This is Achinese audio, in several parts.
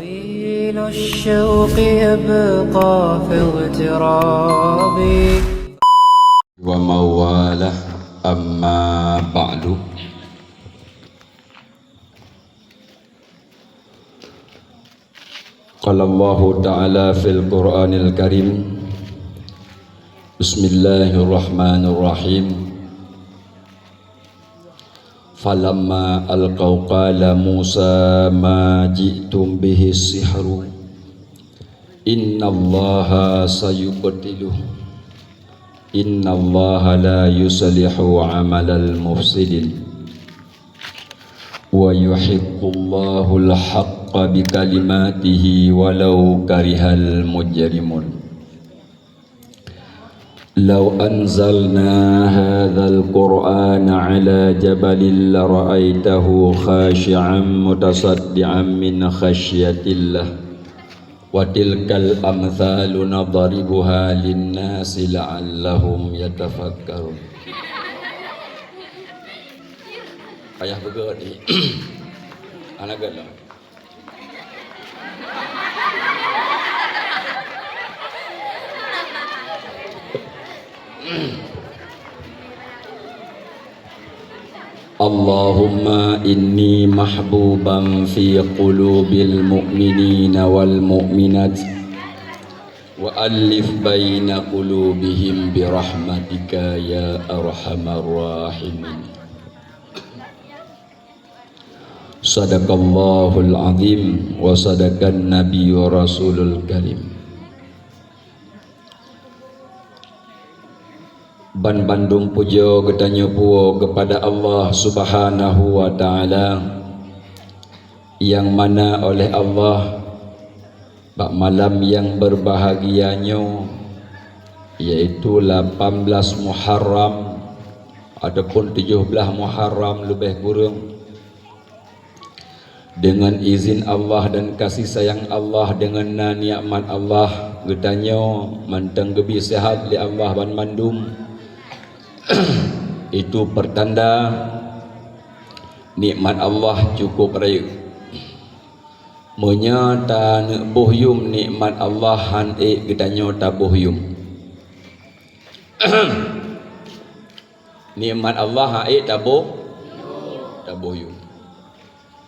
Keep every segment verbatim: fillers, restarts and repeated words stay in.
إلى الشوق يبقى في اغتراب. ومن والاه، أما بعد. قال الله تعالى في القرآن الكريم، بسم الله الرحمن الرحيم. فلما ألقوا قال موسى ما جئتم به السحر إن الله سيبطله إن الله لا يصلح عمل المفسدين ويحق الله الحق بكلماته ولو كره المجرمون. لو أنزلنا هذا القرآن على جبل لرأيته خاشعا متصدعا من خشية الله. وتلك الأمثال نضربها للناس لعلهم يتفكرون. Payah beugét ni. Hana gét lom. اللهم إني محبوبا في قلوب المؤمنين والمؤمنات وألف بين قلوبهم برحمتك يا أرحم الراحمين. صدق الله العظيم وصدق النبي ورسوله الكريم. Ban bandum pujoe geutanyoe puwoe keupada Allah Subhanahu wa Ta'ala, nyang mana oleh Allah bak malam nyang beubahgia nyoe, yaitu lapan belas Muharram ataupun tujoh blaih Muharram leubeh kureueng, Deungon izin Allah dan kasih sayang Allah, deungon na nikmat Allah, geutanyoe mantong geubri seuhat lé Allah banmandum. Itu pertanda nikmat Allah cukup rayeuk. Meunyoe taneuk boh yum nikmat Allah, han ék geutanyoe taboh yum. Nikmat Allah han ék taboh, taboh yum.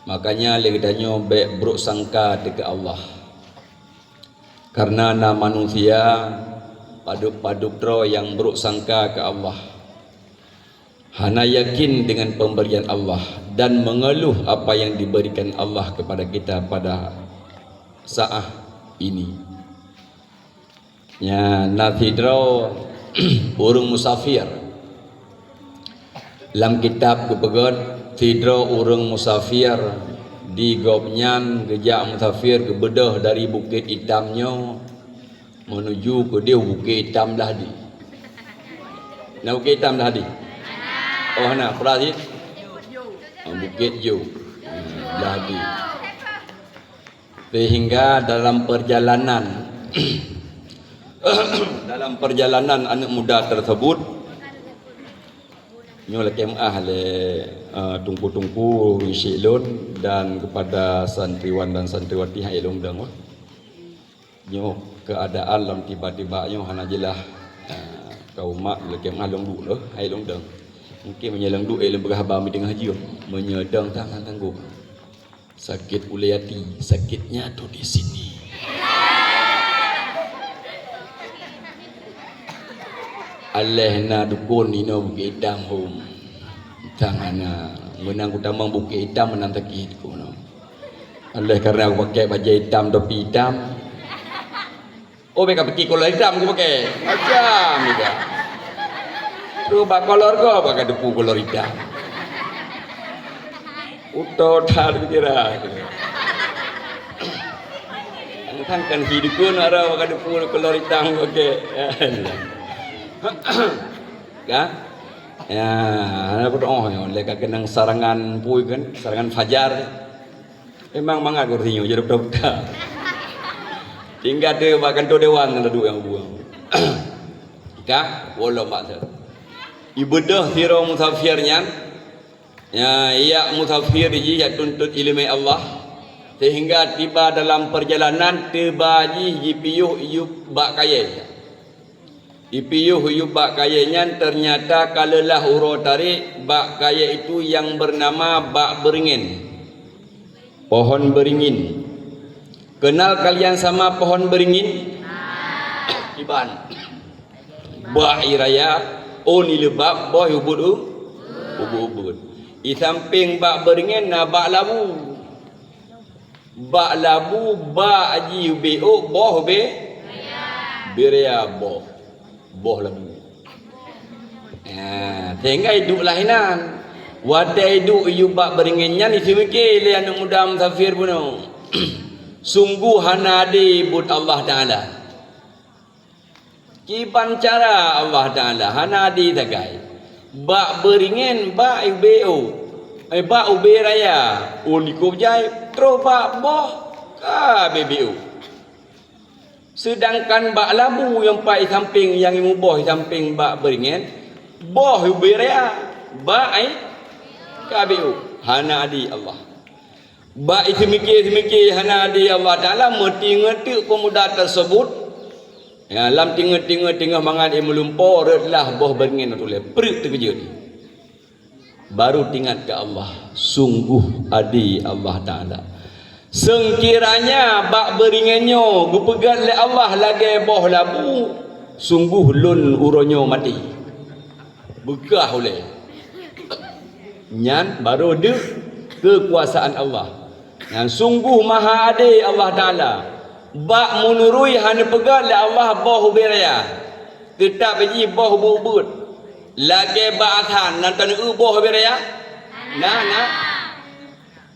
Makanya lé geutanyoe bék brok sangka teuh keu Allah. Karena na manusia padub-padub droe nyang brok sangka keu Allah, hana yakin dengan pemberian Allah dan mengeluh apa yang diberikan Allah kepada kita pada saat ini. Nyan na sidroe ureuëng musafir. Lam kitab geupeugét, sidroe ureuëng musafir, di gobnyan geujak musafir geubeudôh dari Bukét Itam nyoe meunuju keudéh Bukét Itam Lahdi. Na Bukét Itam Lahdi? Oh, na, peurah cit? Oh, Bukét Jo. Hmm, Lahdi. Sehingga dalam perjalanan, dalam perjalanan aneuk muda tersebut, nyoe lakée meuáh lé, eh, teungku-teungku, syik lôn, dan kepada santriwan dan santriwati hai lôn dang wah. Nyoe keadaan lam tiba-tiba nyoe hana jeulaih. Eh, kaum mak lakée meuáh lôn duek lé, hai lôn dang. Mungkin meunyoe lôn duek, eh, lôn peugah haba mi teungoh jeuem. Meunyoe dang, tan, tan tanggong. Sakit ulée até, sakitnya tuh di sini. Aléh na dukon inoe Bukét Itam hom. Tan hana, meunang kutamong Bukét Itam meunan sakét kunoe. Aléh karena kupakée bajée itam, topi itam. Oh, bék ka pike kolor itam kupakée. Macam juga. Terus bak kolor ko, bak ka depu kolor itam. Utoe that pikiran. Tang kan hi dukon arah bak ka depu kolor itam kupakée. Ka? Ya, hana peudoh nyoe, lé ka keunong sarangan pui kan, sarangan fajar. Memang mangat gurée nyoe jadi buta-buta. Tinggai teuh bak kantô dewan na duek nyang buang. Ka, wolom bak tu. Ibeudôh sidroe musafir nyan, ya, jak musafir jih jak tuntot ileumé Allah. Sehingga tiba dalam perjalanan, teuba jih jipiôh iyup bak kayée. Ipiôh iyup bak kayée nyan, ternyata ka leulah uroe tarek bak kayée itu yang bernama bak beuringin. Pohon beringin. Kenal kalian sama pohon beringin? Kiban. Bak ie raya, ôn ie leubab, boh ubeuet u-, ubeuet-ubeuet. I sampéng bak beringin na bak labu. Bak labu, bak jih ubé ôk, boh ubé, ubé raya boh. Boh labu. Ha, sehingga iduek lah inan. Watée iduek iyup bak beringin nyan, iseumike lé aneuëk muda musafir bunoe. Sunggoh hana adé buet Allah Taala. Kiban cara Allah Taala hana adé sagai. Bak beringin, bak ubé ôk, eh, bak ubé raya, ôn likot jai, troh bak boh ka ubé ôk. Seudangkan bak labu nyang pat i sampéng nyang imuboh i sampéng bak beringin, boh ubé raya, bak ai ka ubé ôk. Hana adé Allah. Bak iseumike-seumike hana adé Allah Taala, meutingeut teuk peumuda teuseubut. Ya, lam tingeut-tingeut teungoh mangat ie meulumpoe, rhot lah boh beringin tuléh, pruet teukeujot. Baru teuingat keu Allah, sunggoh adé Allah Taala. Seukiranya bak beringin nyoe geupeugét lé Allah lagée boh labu, sunggoh lôn uroe nyoe maté. Beukah ulée. Nyan barô deuh keukuasaan Allah. Nyan sunggoh maha adé Allah Taala. Bak meunurui hana peugét lé Allah boh ubé raya. Teutab jih boh ubeuet-ubeuet. Lagée bak asan, na taneuk boh ubé raya? Na, na.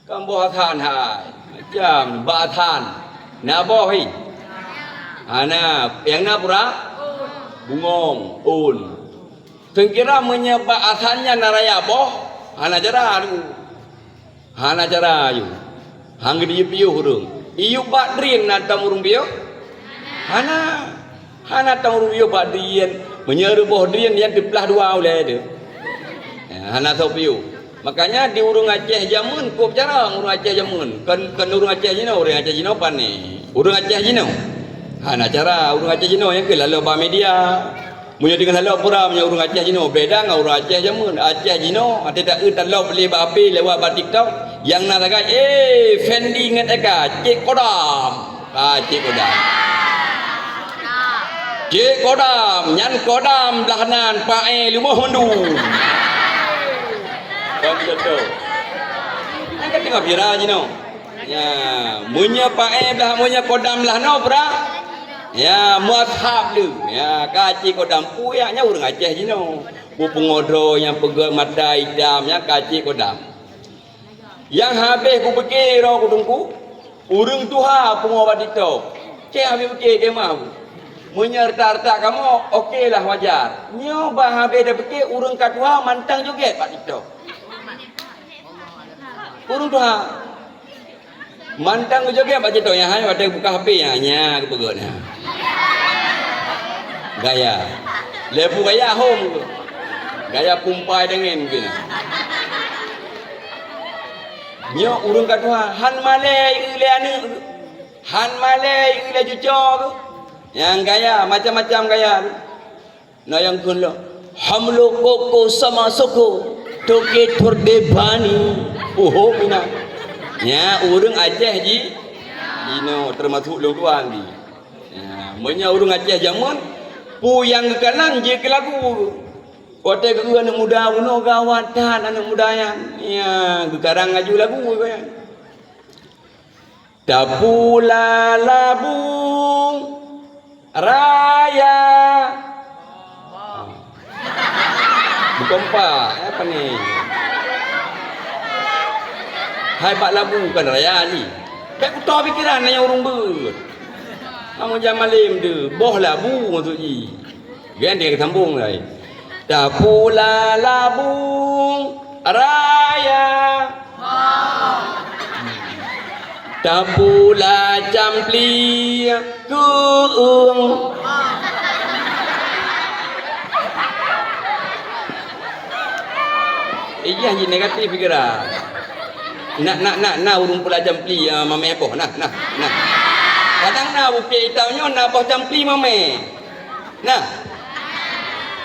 Kan boh asan hai. Macam bak asan. Na boh hi? Hana, nyang na pura? Bungong, ôn. Seukira meunyoe bak asan nyan na raya boh, hana cara tu. Hana cara yu. Hang geudipiôh ureuëng. Iyup bak drien na tom ureuëng piôh? Hana. Hana tom ureuëng piôh bak drien. Meunyoe reuboh drien nyan teuplah dua ulée tu. Ya, hana soe piôh. Makanya di ureuëng Aceh jameun kôb cara ureuëng Aceh jameun. Kon, kon ureuëng Aceh jinoe, ureuëng Aceh jinoe pane. Ureuëng Aceh jinoe. Hana cara ureuëng Aceh jinoe nyang keu lalu bak media. Meunyoe deungon halom pura meunyoe ureuëng Aceh jinoe beda ngon ureuëng Aceh jameun. Aceh jinoe até taeu talop lé bak H P lewat bak TikTok, nyang na sagai, "Eh, Fendi ngon Eka, cek kodam." Ah, cek kodam. Cek kodam, nyan kodam blah nan pae lumoh mandum. Bang jatuh. Nyan ka teungoh viral jinoe. Ya, meunyoe pae blah, meunyoe kodam blah noe pura. Ya, muashab le. Ya, kaci kodam puyak nyan ureuëng Aceh jinoe. Pu peungoh droe nyang peugét mata itam nyan kaci kodam. Nyang habéh kupike droe ku teungku, ureuëng tuha pungoh bak TikTok. Ceh habéh pike kemah. Meunyoe retak-retak kamoe, oke lah wajar. Nyoe bah habéh tapike ureuëng ka tuha mantong joget bak TikTok. Ureuëng tuha. Mantong geujoget bak TikTok nyan hai watée buka H P nyan, nyan geupeugét nyan. Gaya. Lebu gaya hom. Gaya pumpai deungon mungkin. Nyoe ureuëng ka tuha, han malée ilée aneuëk. Han malée ilée cucoe. Nyang gaya, macam-macam gaya. Na nyang kheun lom, "Hamlo koko sama soko, toke torde bani." Oho, mina. Nya, ureuëng Aceh ji, jinoe, termasuk lôn tuan ji. Ya, meunyoe ureuëng Aceh jameun, peue nyang geukalon jeuet keu lagu. Watée geu aneuëk muda bunoe gawat that aneuëk muda nyan. Ya, geukarang laju lagu nyan. Tapula labu raya. Bukon pa, eh, apa ni? Hai bak labu kan raya ni. Bèk kuto pikiran nanya ureuëng beuet. Kamu jangan malim tu, boh labu maksud ji. Kan dia sambung lagi. Tapula labu raya. Tapula campli keueung. Ijah ji negatif pikiran. Na, na, na, na ureuëng pula campli, ah, mamèh boh. Nah, nah, nah. Kadang na bukét itam nyoe na boh campli mamèh. Nah.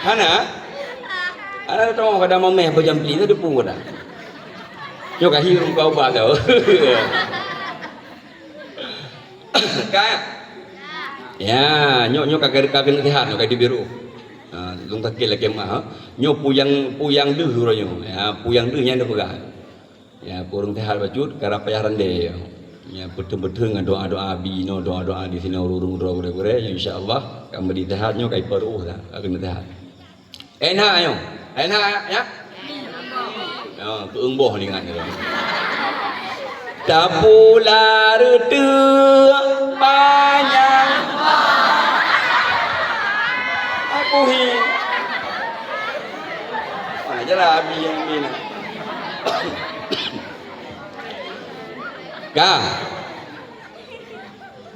Hana? Hana tahu kadang mamèh boh campli tu depu kadang. Nyoe kahi ureuëng kau ba kau. Ka? Ya, nyoe, nyoe ka, ka keuneuk sihat, nyoe ka dibiru. Ha, lôn sakét lakèe meu'ah, ha. Nyoe puyang, puyang deuh uroe nyoe. Ya, puyang deuh nyan dah peugah. Ya, puyang sihat bacut, karab payah randé. Ya, beuteun-beuteun ngon doa-doa binoe, doa-doa di sinoe ureuëng droe gurée-gurée, ya, insya Allah, ka meudi sihat nyoe ka ipeureuôh dah, ka keuneuk sihat. Enak nyoe. Enak, ya? Ya, keueung boh ni ngan. Tapula reuteuek panyang. Aku hi. Mana jalan Abi yang ni nak? Ka.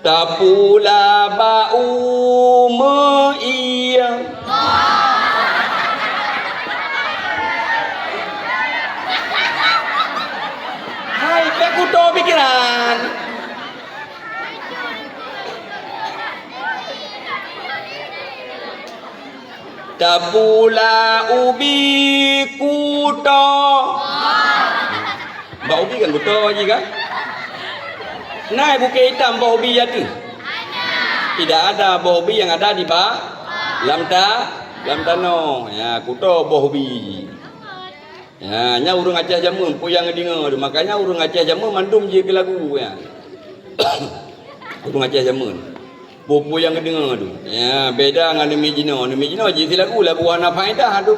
Tapula bak umeue ie. Hai, ka kuto pikiran. Tapula ubi kuto. Bak ubi kan kuto ji kan? Nah, bukét itam boh ubi ya tu. Tidak ada boh ubi yang ada di ba-, lam ta-, lam tanoh. Ya, kuto boh ubi. Ya, nyan ureuëng Aceh jameun, peue nyang neudeungoe tu. Makanya ureuëng Aceh jameun mandum jeuet keu lagu, ya. Ureuëng Aceh jameun. Peue-peue nyang neudeungoe tu. Ya, beda ngon aneuk miet jinoe. Aneuk miet jinoe jeuet silagu, lagu hana faedah tu.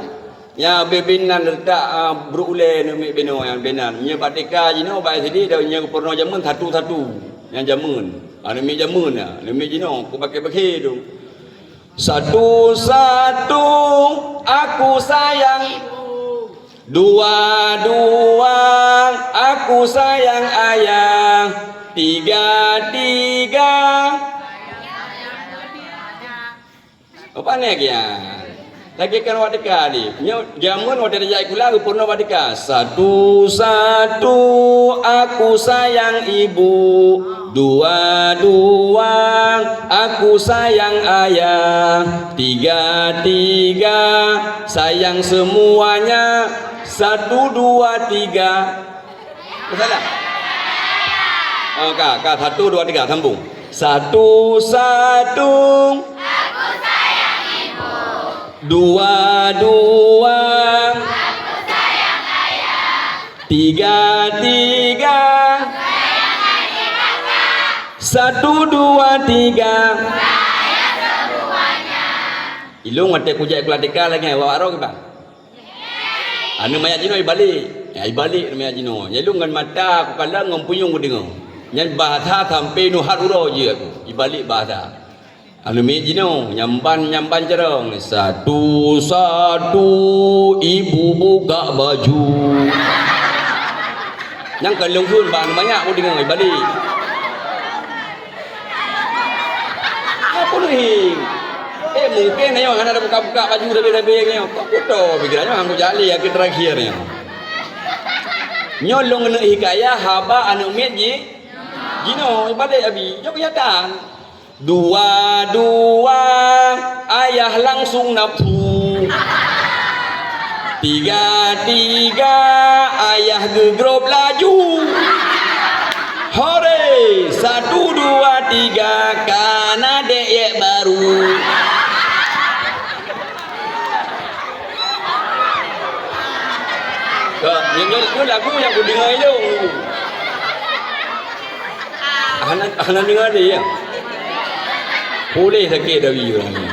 Ya, beu-, beu nan letak, ah, brôk ulèe aneuk miet binoe nyang beu nan. Meunyoe bak T K jinoe, bak S D, dan nyang peurunoe jameun satu-satu. Nyang jameun. Aneuk miet jameun, ya. Aneuk miet jinoe, ku pakai-pakai tu. Satu-satu aku sayang, dua-dua aku sayang ayah, tiga-tiga. Apa ni lagi ya? Lagi kan awak teuka ni. Nyoe jameun watèe tajak sikula geupeurunoe bak teuka. Satu-satu aku sayang ibu, dua-dua aku sayang ayah, tiga-tiga sayang semuanya, satu, dua, tiga. Salah? Oh, ka, ka. Satu, dua, tiga. Sambung. Satu-satu. Dua-dua. Tiga-tiga. Satu, dua, tiga. Ilong watèe kujak sikula teuka lagèe awak roh kiban. Aneuk manyak jinoe ibalek. Ya, ibalek aneuk manyak jinoe. Nyan lôn ngon mata kukalon ngon punyueng kudeungoe. Nyan bahasa sampoe neuhat uroe jeuet aku. Ibalek bahasa. Aneuk miet jinoe, nyamban-nyamban carông. Satu-satu ibu buka baju. Nyang ka lôn kheun bak aneuk manyak kudeungoe ibalek. Apa leuhing? Eh, mungken nyoe hana buka-buka baju sabe-sabe nyoe. Kok kuto pikiran nyoe hanggo jali ya terakhir nyoe. Nyoe lôn keuneuk hikayah haba aneuk miet ji-, jinoe ibalek abi. Jok kenyataan. Dua-dua ayah langsung nafsu. Tiga-tiga ayah geugrôp laju. Hore, satu, dua, tiga, kana dek yek baru. Ka, nyoe, nyoe, nyoe lagu nyang kudeungoe ilong. Hana, hana deungoe lé, ya? Puléh sakét dawi ureueng nyan.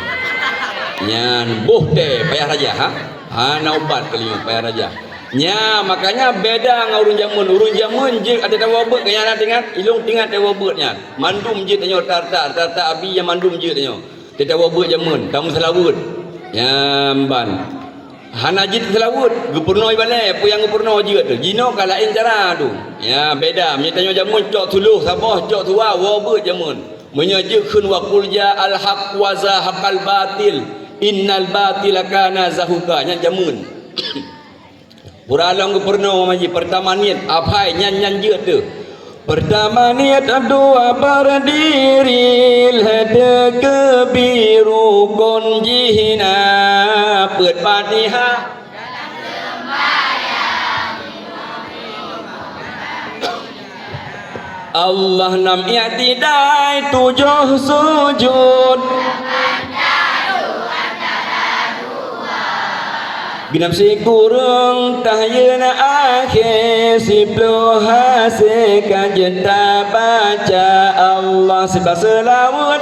Nyan boh tée payah raja, ha? Hana ubat kali nyoe payah raja. Nya, makanya beda ngon ureueng jameun. Ureueng jameun jeuet ata tawa beuet, keu nyan na teuingat, ilong teuingat tawa beuet nyan. Mandum jeuet tanyoe, tarta, tarta abi nyang mandum jeuet tanyoe. Teuh tawa beuet jameun, tameuseulaweuet. Nyan ban. Hana jeuet teuseulaweuet, geupeurunoe ibalée, peue nyang geupeurunoe jeuet teuh. Jinoe ka laén cara teuh. Ya, beda. Meunyoe tanyoe jameun cok tuloh saboh, cok tuwa, woe beuet jameun. Meunyoe jeuet kheun wa qul ja'al haq wa zahaqal batil, innal batila kana zahuqa. Nyan jameun. Pura lom geupeurunoe maji, peurtama niet, aphai nyan, nyan jeuet teuh. Peurtama niet, dua berdiri, lhèe teuh keubiet rukon jih na, peuet Fatihah. Allah nam i'tidai, tujoh sujud. Geunam sikureueng tahiyeuen akhé, siploh hasé ka jeuet tabaca Allah siblah seulaweuet.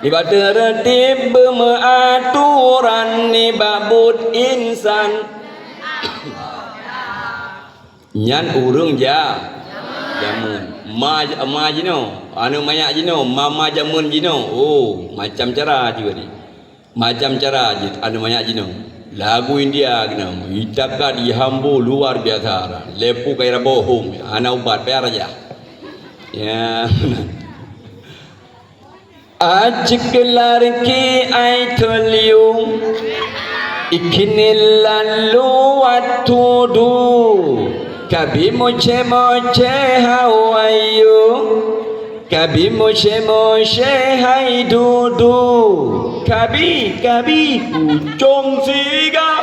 Nibak teureutib beumeuatoran nibak buet insan. Nyan ureueng ja-, jameun. Ma, ma jinoe, aneuk manyak jinoe, mama jameun jinoe. Oh, macam cara jih ni. Macam cara jih aneuk manyak jinoe. Lagu India keunoe, itakat ihambo luar biasa. Lepu kai rabo hom, hana ubat, payah raja. Ya. Aci keular ki I told you, ikini lalu what to do. Kabi moche moche, how are you? Kabi moche moche, hai dudu. Kabi, kabi, ujong siga.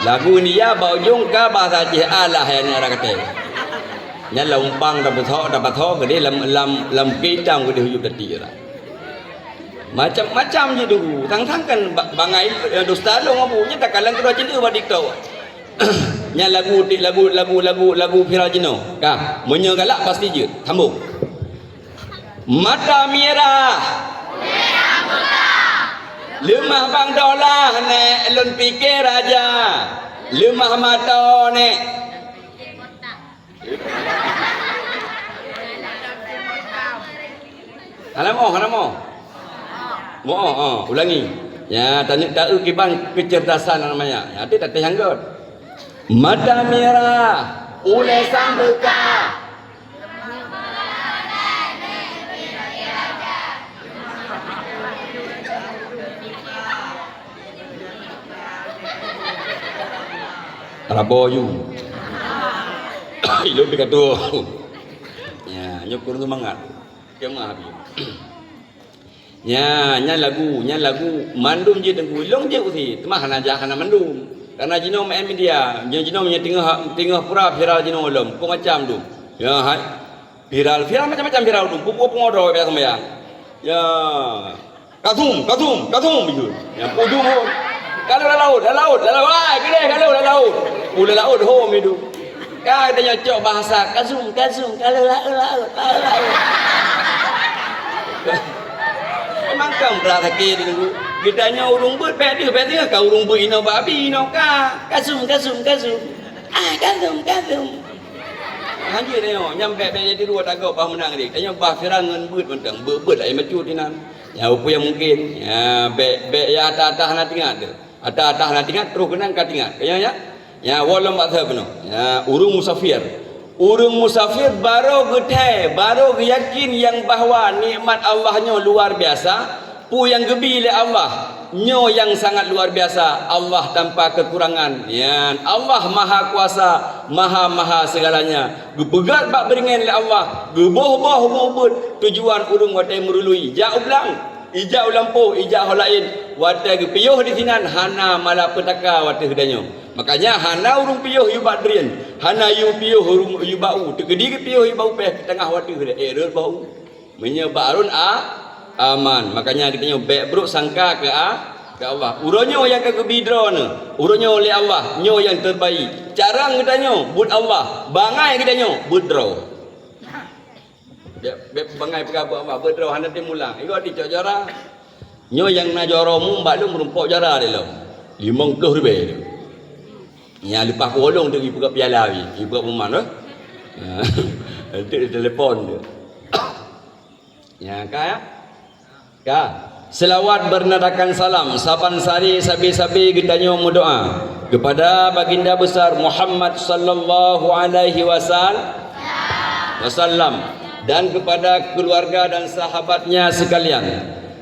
Lagu India bak ujong ka bahasa Aceh, alah, ya, ni arah kata. Nyan lam umpang tapeutho, tapeutho keudeh lam, lam, lam Bukét Itam keudeh ujong tati lah. Macam-macam jih tu. Sang-sang kan ba-, bangai, eh, dosa lôn abu. Nyan takalon keudroe cit bak TikTok. Nyan lagu, lagu, lagu, lagu, lagu viral jinoe. Ka, meunyoe galak pasti jeuet. Sambung. Mata mirah. Leumah bang dolah, nèk lôn pike raja. Leumah mata, nèk. Hana moh, hana moh. Moh, oh, ulangi. Ya, tanyok taeu kiban kecerdasan namanya. Ya, tu tak teh anggot. Mata mirah, ulèe sang beuka. Rabo ju. Ilôn pih ka tuwoe. Ya, nyoe kureueng seumangat. Keumah habéh. Nya, nyan lagu, nyan lagu mandum jeuet teungku. Ilôn jeuet usi, teuma hana jah hana mandum. Karena jinoe main media, jinoe, jinoe meunyo teungoh, teungoh pura viral jinoe lom, kok macam tu. Ya, hai. Viral, viral macam-macam viral tu. Pukul pengodo biasa sembahyang. Ya. Kasum, kasum, kasum, gitu. Ya, ujung pun. Kalau dah laut, dah laut, dah laut. Wah, gede kalau dah laut. Udah laut, home itu. Ka geutanyoe cok bahasa kasum, kasum, ka lheueh laôt, laôt, laôt, laôt. Memang kan berat sakét ni. Geutanyoe ureueng beuet, bèk deuh, bèk deuh ka ureueng beuet inoe babi, inoe ka. Kasum, kasum, kasum. Ah, kasum, kasum. Hanjeuet tanyoe, nyan bèk, bèk jadi dua tagoe bah meunang deh. Tanyoe bah viral ngon beuet mantong, beuet-beuet laén bacut inan. Nyan peue nyang mungkin. Ya, bèk, bèk ya ata-ata hana teuingat deuh. Ata-ata hana teuingat, troh keunan ka teuingat. Ka nyan, ya? Ya, walom bak saboh bunoe. Ya, ureueng musafir. Ureueng musafir barô geuthèe, barô geuyakin nyang bahwa nikmat Allah nyoe luar biasa, peue nyang geubi lé Allah, nyoe nyang sangat luar biasa, Allah tanpa kekurangan. Nyan, Allah Maha Kuasa, Maha-Maha segalanya. Geupeugöt bak beuringèn lé Allah, geuboh-boh ubeut-ubeut, tujuan ureueng watèe meurului, jak u blang. Ijak u lampôh, ijak ho laén, watèe geupiôh disinan hana malapetaka watèe geutanyoe. Makanya hana ureueng piôh yue bak drien, hana yue piôh ureueng yue bak u, teukeudi geupiôh yue bak u péh teungoh watèe geutanyoe, eh, rhot bak u. Meunyoe bak arôn a-, aman. Makanya geutanyoe bèk brôk sangka keu a-, keu Allah. Uroe nyoe nyang ka geubi droeneuh, uroe nyoe lé Allah, nyoe nyang terbaik. Carông geutanyoe buet Allah, bangai geutanyoe buet droe. Bèk, bèk bangai peugah buet Allah, beudroe hana teumeung. Igoe dicok jara. Nyoe nyang na jara mu bak lôn meurumpok jara lé lom. Limong ploh ribèe tu. Nyang leupah kuolong tu ipeugah piala wi, ipeugah peuman tu. Ha. Enteuk telepon tu. Nya ka ya? Ka. Selawat bernadakan salam, saban sari sabe-sabe geutanyoe meudoa kepada Baginda Besar Muhammad sallallahu alaihi wasal-, wasallam. Dan kepada keluarga dan sahabatnya sekalian,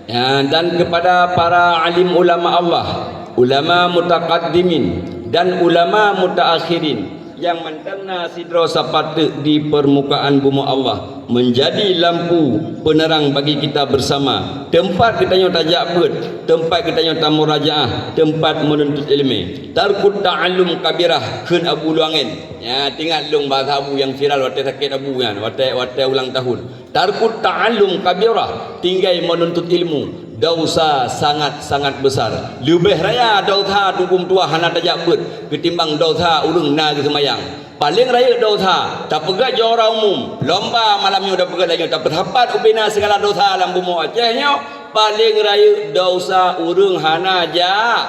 ya, dan kepada para alim ulama Allah, ulama mutaqaddimin dan ulama mutaakhirin, nyang mantong na sidroe sapat teuk di permukaan bumoe Allah, menjadi lampu penerang bagi kita bersama. Teumpat geutanyoe tajak beuet, teumpat geutanyoe tamurajaah, teumpat meununtut ileumèe. Tarkut ta'allum kabirah, kheun Abu Luangen. Ya, teuingat lôn bahasa Abu nyang viral watèe sakét Abu nyan, watèe, watèe ulang tahun. Tarkut ta'allum kabirah, tinggai meununtut ilmu, dosa sangat-sangat besar. Leubeh raya dosa tukum tuah hana tajak beuet keutimbang dosa ureueng na geuseumayang. Paleng rayeuk dosa, tapeugah jawara umum, lomba malam nyoe tapeugah lagèe nyoe, tapeusapat ubena sigala dosa lam bumoe Aceh nyoe, paleng rayeuk dosa ureueng hana jak,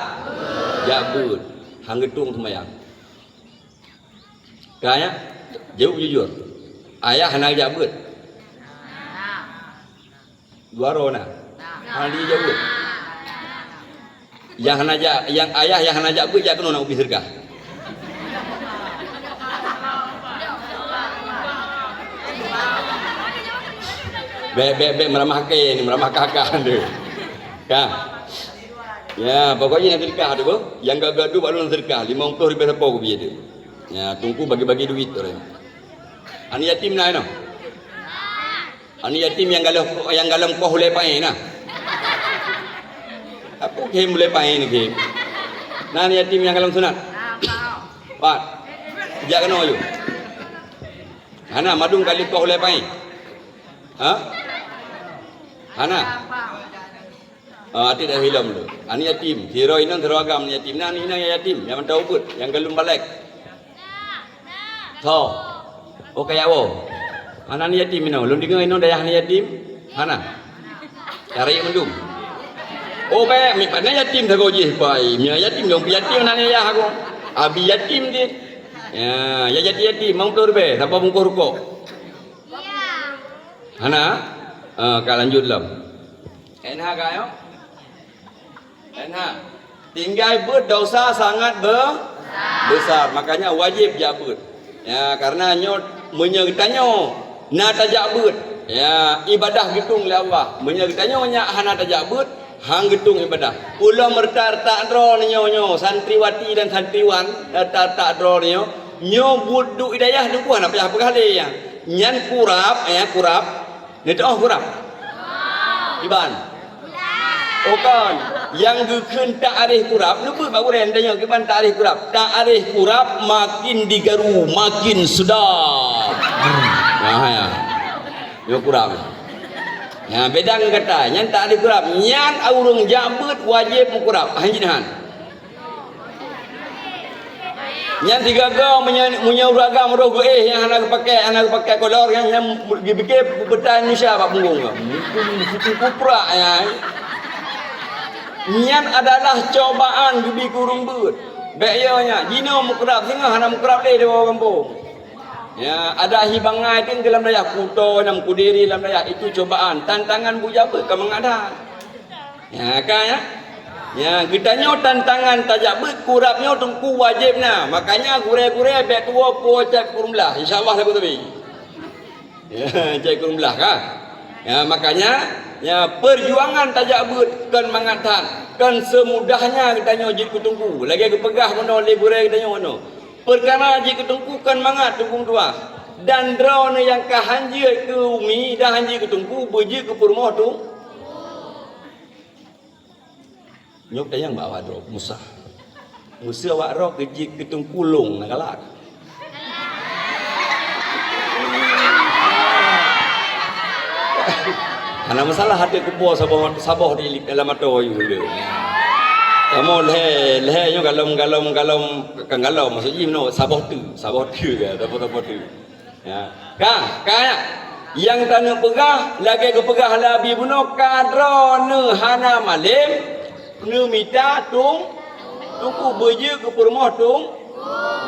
jak beuet, han geutueng seumayang. Ka nyan? Jaweueb jujur. Ayah hana jak beuet? Dua droe na? Hana jak beuet? Nyang hana jak, nyang ayah nyang hana jak beuet, jak keunoe na ubé seudeukah. Bèk, bèk, bèk meuramah kèe ni, meuramah kakak tu. Ka. Ya, pokoknya nyang seudeukah tu, nyang gagah tu baru nyang seudeukah, limong ploh ribèe sapo kupié tu. Ya, Teungku bagi-bagi duit tu. Aneuk yatim na inoe? Aneuk yatim nyang galom, nyang galom koh ulèe paéh na? Apa khem ulèe paéh ni khem? Na aneuk yatim nyang galom sunat? Pat. Jak keunoe yuk. Hana madum kali koh ulèe paéh? Ha? Hana? Ah, até dah hilom tu. Aneuk yatim, sidroe inong, sidroe agam aneuk yatim. Na aneuk inong nyang yatim, nyang mantong ubeut, nyang galom balek. Tho. Oh, kaya woe. Hana aneuk yatim inong. Lôn deungoe inong dayah aneuk yatim. Hana. Tarék mandum. Oh, bèk, mi pana yatim sagoe jih, pai. Mia yatim dong, yatim hana aneuk yah aku. Abi yatim cit. Ya, ya jadi yatim, mang ploh ribèe, sapa bungkôh rukok? Hana? Ah, ka lanjut lom. Hana ka nyoe? Hana. Tinggai beuet dosa sangat be-, besar. Makanya wajéb jak beuet. Ya, karena nyoe meunyoe geutanyoe na tajak beuet, ya, ibadah geutueng lé Allah. Meunyoe geutanyoe nyak hana tajak beuet, han geutueng ibadah. Ulôn meureutak-reutak droeneuh nyoe, nyoe, santriwati dan santriwan, reutak-reutak droeneuh nyoe, nyoe buet duek i dayah Teungku hana payah peugah lé, ya. Nyan kurab, ya, kurab. Neuteu'oh kurab? Kiban? Oh, kon. Nyang geukheun takrif kurab, neubeuet bak gurèe tanyoe kiban takrif kurab. Takrif kurab makin digaru, makin sedap. Nah, ya. Nyoe kurab. Ya, beda ngon gata. Nyan takrif kurab. Nyan ureueng jak beuet wajéb meukurab. Han jeuet han. Nyan sigaga meunyoe, meunyoe ureueng agam roh geuéh nyang hana geupakai, hana geupakai kolor, nyan, nyan geupike peubeutai Indonesia bak punggong nyan. Kuprak nyan. Nyan adalah cobaan geubi keu ureueng beuet. Bèk yo nyan, jinoe meukurab singoh hana meukurab lé di bawah gampông. Ya, ada hi bangai teuh dalam dayah Kuto, dalam Kediri, dalam dayah itu cobaan, tantangan bujabeut ka mangat that. Ya, ka, ya? Ya, geutanyoe tantangan tajak beuet kurab nyoe Teungku wajéb na. Makanya gurèe-gurèe bèk tuwoe po cak kureueng blah. Insya Allah lagu teubi. Ya, cak kureueng blah ka. Ya, makanya, ya, perjuangan tajak beuet kon mangat that, kon seumudahnya geutanyoe jeuet keu Teungku. Lagèe geupeugah bunoe lé gurèe geutanyoe bunoe. Peukara jeuet keu Teungku kon mangat Teungku meutuah. Dan droeneuh nyang ka han jeuet keu umi dan han jeuet keu Teungku, beujeuet keu peurumoh Teungku. Nyoe tanyong bak awak droe, Musa. Meuseu awak droe keu jeuet keu Teungku Long na galak. Hana masalah até kupo saboh, saboh di dalam atô ayue le. Kamoe lhèe, lhèe nyoe galom, galom, galom, kan galom, maksud jih meunoe, saboh teuk, saboh teuk, saboh, saboh teuk. Ya. Ka, ka, ya. Nyang taneuk peugah, lagèe geupeugah lé Abi bunoe, ka droeneuh hana malém, neumita tung, Teungku beujeuet keu peurumoh tung,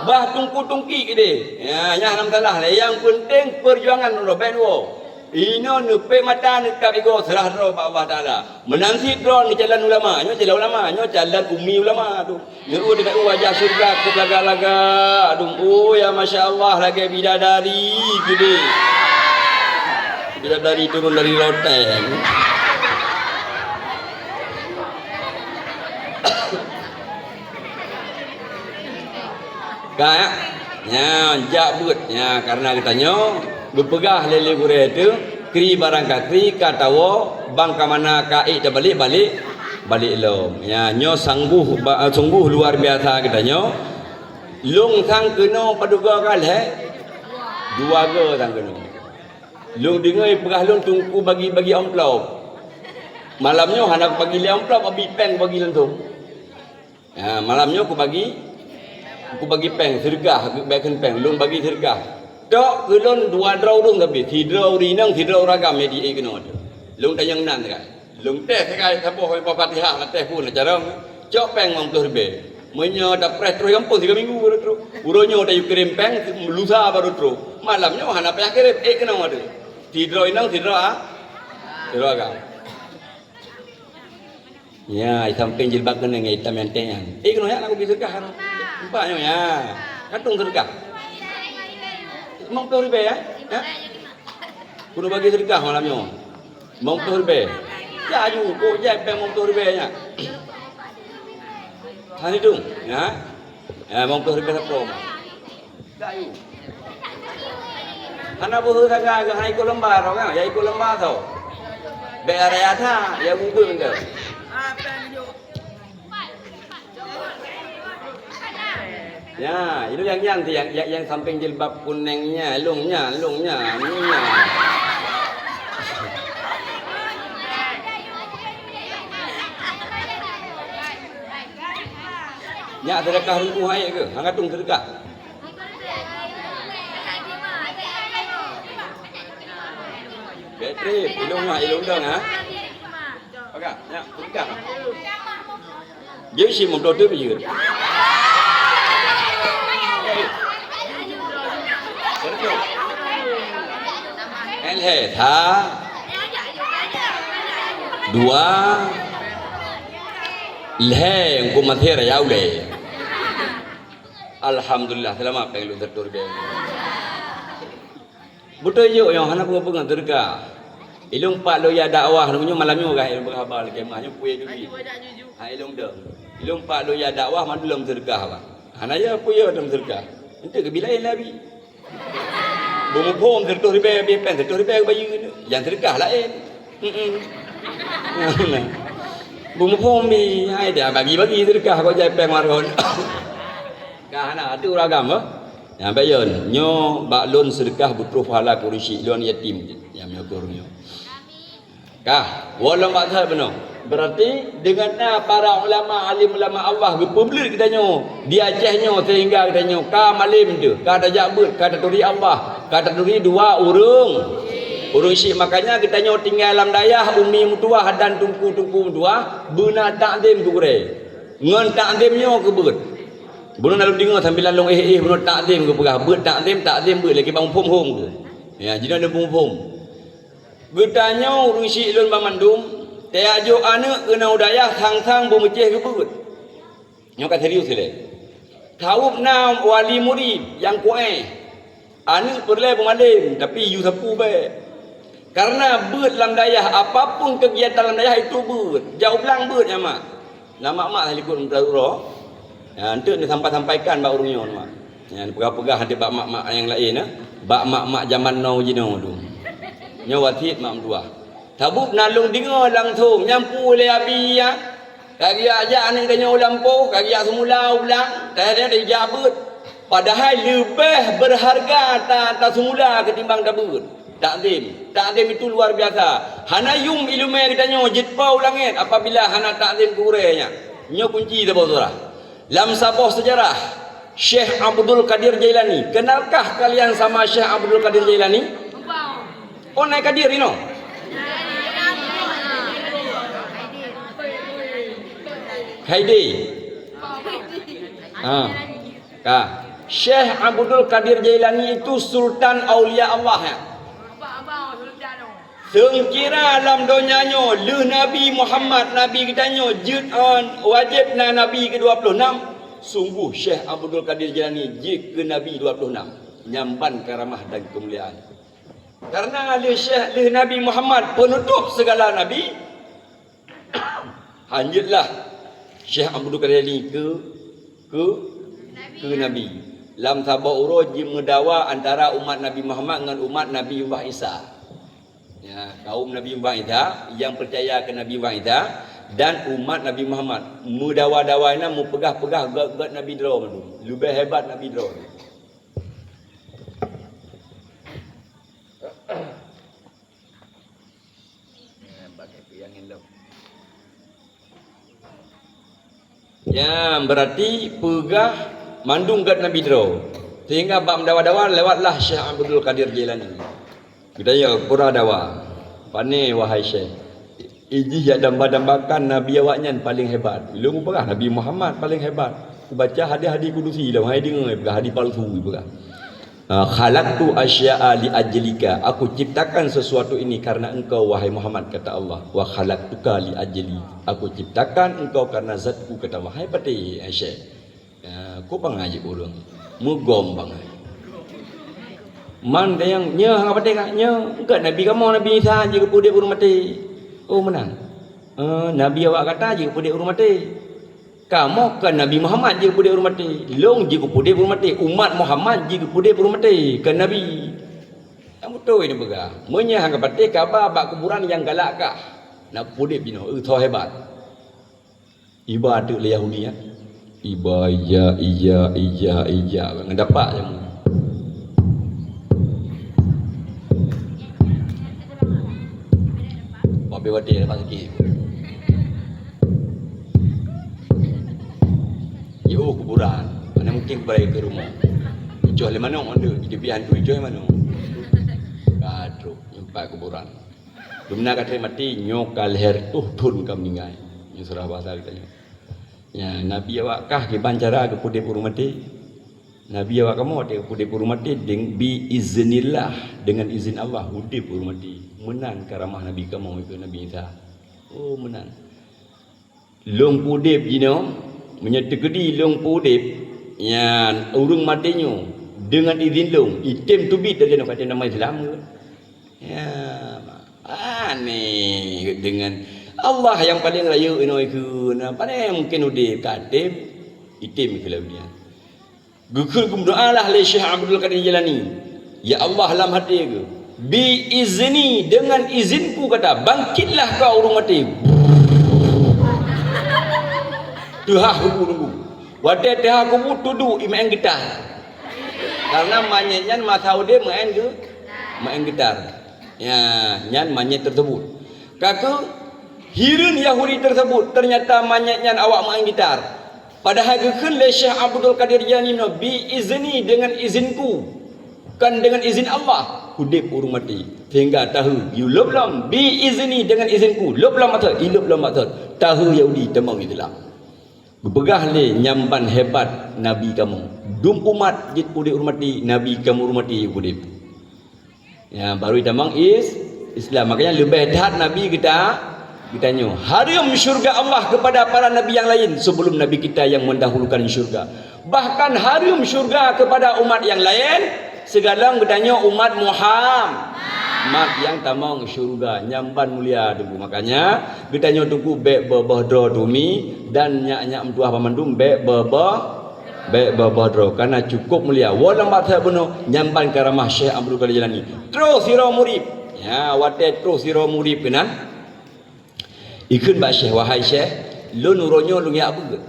bah Teungku tungki keudéh. Ya, nyan hana masalah lé. Nyang peunteng peujuangan uroe bèk tuwoe. Inoe neupék mata neutap igoe seurah droe bak Allah Taala. Meunan cit droeneuh calon ulama, nyoe calon ulama, nyoe calon umi ulama tu. Nyoe deungon wajah syurga keu laga-laga, dum, oh, ya, masya Allah, lagèe bidadari keudéh. Kita dari turun dari loteng. Ka, ya? Nyan, jak beuet. Ya, karena geutanyoe geupeugah lé, lé gurée teuh, kri barang ka kri, ka tawoe, bang ka mana ka ék tabalek, balek, balek lom. Ya, nyoe sangguh ba-, sungguh luar biasa geutanyoe. Lôn sang keunoe padub goe ka lhée? Dua goe sang keunoe. Lôn deungoe peugah lôn teungku bagi-bagi amplop. Malam nyoe hana kubagi lé amplop, abi péng kubagi langsung. Ha, malam nyoe kubagi, kubagi péng, seudeukah, bèk kheun péng, lôn bagi seudeukah. Tok keu lôn dua droe ureueng sabe, sidroe ureueng inong, sidroe ureueng agam nyang di-, eh, keunoe teuh. Lôn tanyong nan teuh. Lôn teh sagai saboh Fatihah, na teh phon na carông. Cok péng limong ploh ribèe. Meunyoe tapreh troh gampông sigoe minggu baru troh. Uroe nyoe tayue kirém péng, lusa baru troh. Malam nyoe hana payah kirém, ék keunoe teuh. Sidroe inong, sidroe a-, sidroe agam. Ya, di sampéng jilbab keunong nyang itam nyang teh nyan. Ék keunoe nyan, aku bri seudeukah keunoe. Nampak nyoe, ya. Katong seudeukah. Limong ploh ribèe, ya? Ya? Keuneuk bagi seudeukah malam nyoe. Limong ploh ribèe. Jaju, kok jai péng limong ploh ribèe nyan. Hana hitung, ya? Ya, limong ploh ribèe sapo. Jaju. Hana beuhe sagai, hana ikot lomba tho kan? Ya ikot lomba tho. Bèk raya that, ya bubeng tho. Ya, ilôn nyang nyan, nyang, nyang, nyang sampéng jilbab kunèng nyan, lôn nyan, lôn nyan, lôn nyan. Nyak seudeukah ruku hai ke? Hang katong seudeukah. Bèk trép, ilôn nyak, ilôn dong, ha? Pakat, nyak, seudeukah. Jeuet si meudodo biyeu. Lhèe that. Dua. Lhèe, engkau masih raya ulèe. Alhamdulillah, seulamat péng lôn seratus ribèe. Beutôi jok nyoe hana peue-peue ngon seudeukah. Ilôn pat lôn jak dakwah, lôn nyoe malam nyoe gah ilôn beuhaba lé kemah nyoe puye duit. Ha ilôn dong. Ilôn pat lôn jak dakwah mandum lôn seudeukah bah. Hana ya peue ya lôn seudeukah. Enteuk keubi laén lé abi. Beumuphom seratus ribèe, bi péng seratus ribèe bayeue. Nyang seudeukah laén. Heeh. Beumuphom bi, hai dah bagi-bagi seudeukah kok jai péng maron. Ka hana atu uragam bah. Nyang bèk yon, nyoe bak lôn seudeukah beutroh pahala keu ureueng syik lôn yatim. Nyang meunyoe keu ureueng nyoe. Kah, woe lom bak that bunoe. Berarti deungon na para ulama, alim ulama Allah geupeubleuet geutanyoe di Aceh nyoe sehingga geutanyoe ka malem teuh, ka tajak beuet, ka taturi Allah, ka taturi dua ureueng, ureueng syik. Makanya geutanyoe tinggai lam dayah umi meutuwah dan teungku-teungku meutuwah beuna takzim keu gurèe. Ngon takzim nyoe keu beuet. Bunoe na lôn deungoe sambilan lôn éh-éh bunoe takzim geupeugah, beuet takzim, takzim beuet lagèe bang muphom hom tu. Ya, jinoe lôn muphom. Geutanyoe ureueng syik lôn banmandum, tajak jok aneuk keunoe u dayah sang-sang beumeucéh keu beuet. Nyoe ka serius ilèe. Tawöb na wali murid nyang kuéh. Aneuk peureulèe peumalem, tapi yue sapeue bèk. Karena beuet lam dayah, apapun kegiatan lam dayah itu beuet. Jak u blang beuet nyan mak. Na mak-mak likot meudaroe. Ya, enteuk neusampai-sampaikan bak ureueng nyoe mak. Nyan peugah-peugah até bak mak-mak nyang laén, eh. Bak mak-mak jaman now jinoe tu. Nyoe wasiet mak meutuwah. Sabab na lôn deungoe langsong nyang peue lé abi nyan. Ka geujak aneuk tanyoe u lampôh, ka geujak seumula u blang, teuh-teuh dijak beuet. Padahai leubeh berharga ta-, taseumula ketimbang tabeuet. Takzim. Takzim itu luar biasa. Hana yum ileumèe geutanyoe jeuet po u langèt apabila hana takzim keu gurèe nyan. Nyoe kunci saboh surah. Lam saboh sejarah, Syekh Abdul Qadir Jailani. Kenalkah kalian sama Syekh Abdul Qadir Jailani? Oh, naik Qadir, you know? Haidi. Ha. Ka. Syekh Abdul Qadir Jailani itu sultan aulia Allah, ya. Seungkira lam donya nyoe, lheueh Nabi Muhammad, Nabi geutanyoe, jeuet, eh, wajéb na Nabi keu dua ploh nam, sungguh Syekh Abdul Qadir Jailani jeuet keu Nabi dua ploh nam. Nyan ban karamah dan keumuliaan. Karena lheueh Syekh, lheueh Nabi Muhammad, penutup segala nabi, hanjeutlah Syekh Abdul Qadir Jailani keu, keu, keu nabi. Lam saboh uroe jimeudawa antara umat Nabi Muhammad ngon umat Nabi Allah Isa. Ya, kaum Nabi Allah Isa yang percaya keu Nabi Allah Isa dan umat Nabi Muhammad. Meudawa-dawa inan meupeugah-peugah gét-gét Nabi droe mandum. Leubeh hebat Nabi droe. Ya, berarti peugah mandum gét Nabi droe. Sehingga bak meudawa-dawa lewatlah Syekh Abdul Qadir Jailani. Geutanyong, peue dawa? Pane wahai Syekh? Ijih jak damba-dambakan nabi awaknyan paleng hebat. Lôn peugah Nabi Muhammad paleng hebat. Kubaca hadis-hadis kudusi lom, hai deungoe, peugah hadis palsu, peugah. Ah, "Khalaqtu asya'a li ajlika." Aku ciptakan sesuatu ini karena engkau, wahai Muhammad, kata Allah. "Wa khalaqtuka li ajli." Aku ciptakan engkau karena zatku, kata Allah. Hai patéh, hai Syekh. Ya, ko bangai jih ureueng. Meugom bangai. Man dayang, nyoe hana patéh kah? Nyoe, gét Nabi kamoe, Nabi Isa, jeuet geupeuudép ureueng maté. Oh, meunan. Eh, Nabi awak gata jeuet geupeuudép ureueng maté. Kamoe kon Nabi Muhammad jeuet geupeuudép ureueng maté. Lôn jeuet geupeuudép ureueng maté. Umat Muhammad jeuet geupeuudép ureueng maté. Kon Nabi. Nyang beutôi neupeugah. Meunyoe hana patéh kaba bak kuburan nyang galak kah. Na peuudép jinoe. Eh, soe hebat. Iba ateueh lé Yahudi nyan. Iba, ija, ija, ija, ija. Ngon dapak jameun. Babé watèe dapat sakét. Jiôh kuburan. Mana mungkin kuburan keu rumoh. Icoh lé manok mandum. Jadi hantu icoh lé manok. Ka trok nyeumpat kuburan. Dumna ka trép maté, nyoe ka lhèe reutôh thôn ka meuninggai. Nyoe seurah basa geutanyoe. Nya, Nabi awak kah kiban cara geupeuudép ureueng maté? Nabi awak kamoe watèe geupeuudép ureueng maté deng, bi iznillah, dengan izin Allah udép ureueng maté. Meunan karamah Nabi kamoe keu Nabi Isa. Oh, meunan. Lôn peuudép jinoe, meunyoe teukeudi lôn peuudép, nyan ureueng maté nyoe deungon idhin lôn, item teubiet dari jinoe, ka item nama Islam ke? Ya, aneh deungon Allah nyang paleng rayeuk inoe keu na, pane mungken udép ka item, item keu lôn nyan. Geukheun geumeudoalah lé Syekh Abdul Qadir Jailani, "Ya Allah," lam até geuh, "bi izni," deungon izinku kata, "bangkitlah kau ureueng maté." Teuhah kubu nunggu. Watèe teuhah kubu tuduek i meu'èn geutar. Karena manyét nyan masa udép meu'èn geu-, meu'èn geutar. Ya, nyan manyét tersebut. Ka keuh, hireuen Yahudi tersebut, ternyata manyét nyan awak meu'èn geutar. Padahai geukheun lé Syekh Abdul Qadir Jailani nyoe, "Bi izni," dengan izinku, kon dengan izin Allah, udép ureueng maté. Sehingga tahu, yue lôb lom, "Bi izni," dengan izinku, lôb lom maksud, ilôb lom maksud, tahu Yahudi tamong Islam. Geupeugah lé nyan ban hebat Nabi kamoe. Dum umat jeuet udép ureueng maté, Nabi kamoe ureueng maté udép. Ya, baru tamong is-, Islam. Makanya leubeh that Nabi kita, geutanyoe. Hareuem syurga Allah kepada para nabi yang lain sebelum Nabi kita yang mendahulukan syurga. Bahkan hareuem syurga kepada umat yang lain, sigohlom geutanyoe umat Muhammad nyang tamong syurga. Nyan ban mulia Teungku. Makanya geutanyoe Teungku bèk beuboh droe tumi dan nyak-nyak meutuah banmandum bèk beuboh Bèk beuboh droe, kana cukôp mulia. Woe lam bak that bunoe, nyan ban karamah Syekh Abdul Qadir Jailani. Troh sidroe murit. Ya, watèe troh sidroe murit keunan, ikheun bak Syekh, "Wahai Syekh, lôn uroe nyoe lôn jak beuet."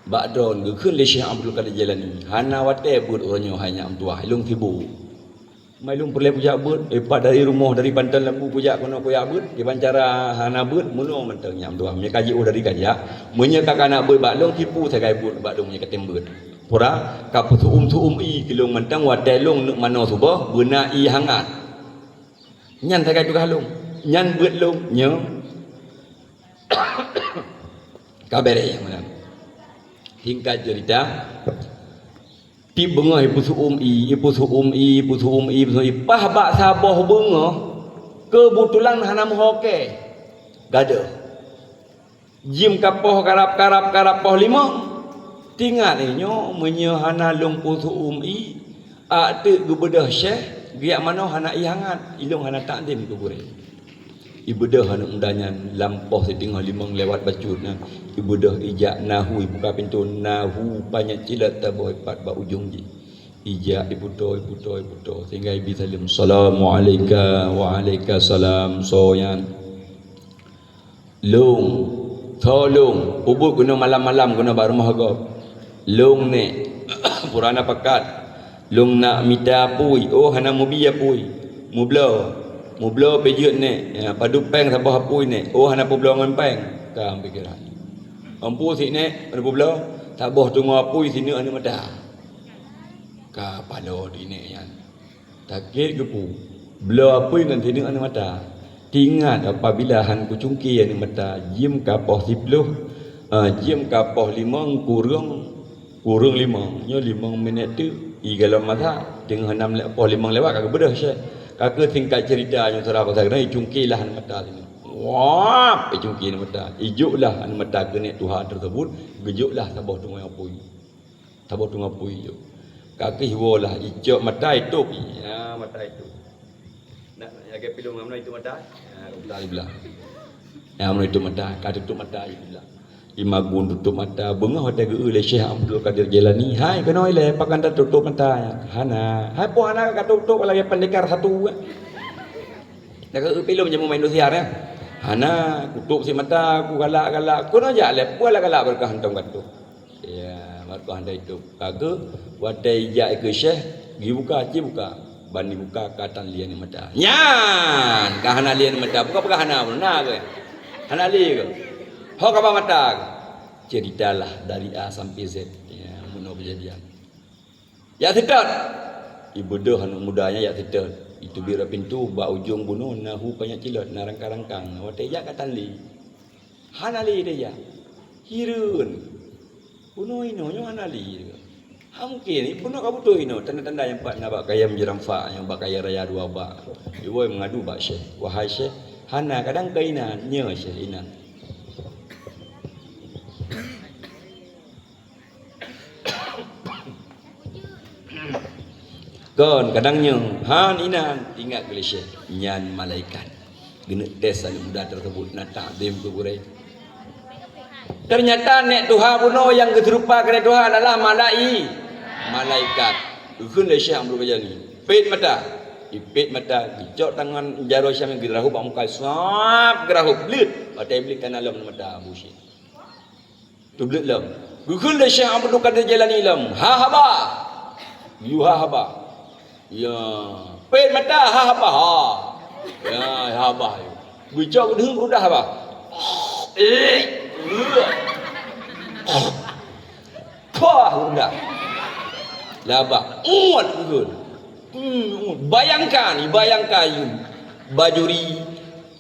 Bak droe geukheun lé Syekh Abdul Qadir Jailani, "Hana watèe beuet uroe nyoe, hai nyak meutuah, lôn sibôk." Mai lôn peureulèe kujak beuet, eh, pat dari rumoh, dari Panton Lambu kujak keunoe kujak beuet, kiban cara hana beuet, meunoe mantong nyak meutuah. Meunyoe ka jiôh dari kajak, meunyoe ka kana beuet bak lôn, tipu sagai beuet bak lôn meunyoe ka tem beuet. Pura, ka peusu'um-su'um ie keu lôn mantong watèe lôn neuk manoe suboh, beuna ie hangat. Nyan sagai tugaih lôn, nyan beuet lôn, nyoe. Ka bèrèh meunan. Singkat cerita, Tiep beungoh ipeusu'um ie, ipeusu'um ie, ipeusu'um ie, ipeusu'um ie. Paih bak saboh beungoh, keubetulan hana meuhokée. Gadôh. Jim ka poh karab-karab, karab poh limong. Teuingat, eh, nyoe meunyoe hana lôn peusu'um ie, 'ak teuk geubeudôh syeh, Geujak manoe hana ié hangat, ilong hana takzim keu gurée. Ibeudôh aneuk muda nyan lam poh siteungoh limong lewat bacut nyan. Ibeudôh ijak nahu, ibuka pintoe, nahu panyöt cilot taboh ipat bak ujong jih. Ijak iputoe, iputoe, iputoe sehingga ibi saleuem, "Assalamualaika." "Waalaikumsalam." Soe nyan? "Lôn." "Soe lôn?" "Ubit keunoe malam-malam keunoe bak rumoh gob." "Lôn, Nek." "Peue hana pakat?" "Lôn nak mita apui." "Oh, hana mubi apui." "Mubloe." "Mubloe peue jeuet, Nek?" "Ya, padub péng saboh apui, Nek." "Oh, hana peubloe ngon péng." Ka pikiran. "Ampu sit, Nek, hana peubloe." "Saboh teungoh apui sineuk aneuk mata." Ka paloe di nek nyan. Sakét geupeu. Bloe apui ngon sineuk aneuk mata. Teuingat, apabila han kucungké aneuk mata, jeuem ka poh siplôh, ah, jeuem ka poh limong kureueng, kureueng limong. Nyoe limong minét teuk, igalom masa, teungoh nam lé-, poh limong lewat ka geubeudôh syeh. Ka keuh singkat cerita nyoe, saudara-saudara, icungké lah aneuk mata sineuk. Wap! Icungké aneuk mata. Ijok lah aneuk mata keu nek tuha tersebut, geujok lah saboh teungoh apui. Saboh teungoh apui jok. Ka keuh iwoe lah, icok mata itôp. Ya, mata itôp. Nak, nak lagèe filem ngon meunoe itôp mata. Ya, buta siblah. Ya, meunoe itôp mata, ka tutôp mata siblah. Imagun tutôp mata, beungoh watèe geu-eu lé Syekh Abdul Qadir Jailani, "Hai, keunoe ilèe, pakon tatutôp mata nyan?" "Hana." "Hai, peue hana ka tutôp lagèe pendekar satu, eh?" Dak keu filem jameun main dosiar, eh? "Hana, kutôp sit mata, kugalak-galak." "Keunoe jak lé, peue lah galak beureukat hantom katôp." Ya, baru hana itôp. Ka keuh, watèe ijak ikeue syeh, jibuka, cit buka. Ban jibuka ka tan lé aneuk mata. Nyan, ka hana lé aneuk mata. Bukan peugah hana, na keuh. Hana lé keuh. Ho ka ba mata keuh. Ceritalah dari A sampai Z. Ya, meunoe kejadian. Jak seutôt. Ibeudôh aneuk muda nyan jak seutôt. Iteubiet rot pintoe, bak ujong bunoe na hu panyöt cilot, na rangkang-rangkang. Watèe ijak ka tan lé. Hana lé teuh jak. Hireuen. Bunoe inoe nyoe hana lé teuh. Hana mungken, bunoe ka beutôi inoe, tanda-tanda nyang pat na bak kayèe Meujeurampak, nyang bak kayèe raya dua bak. Iwoe meungadu bak syeh. "Wahai syeh, hana, kadang keu inan." "Nyo syeh, inan." "Kon, kadang nyoe." "Han inan." Ingat keu lé syeh, nyan malaikat. Geuneuk tes aneuk muda tersebut na takzim keu gurèe. Ternyata nek tuha bunoe nyang geuseurupa keu nek tuha adalah malai-, malaikat. Geukheun lé Syekh Abdul Ghazali, "Pet mata." Ipet mata, geucok tangan jaroe siat geurahop bak muka, sab geurahop, bleuet. Watèe bleuet ka na lom mata Abu Syekh. Teubleuet lom. Geukheun lé Syekh Abdul Qadir Jailani lom, "Ha haba!" Geuyue ha haba. Ya, pet mata ha haba, ha. Ya, ha haba. Geucok geudeueng keu udah haba. Eh, pah udah. Laba, uet geukheun. Hmm, bayangkan, bayangkan, Bajuri,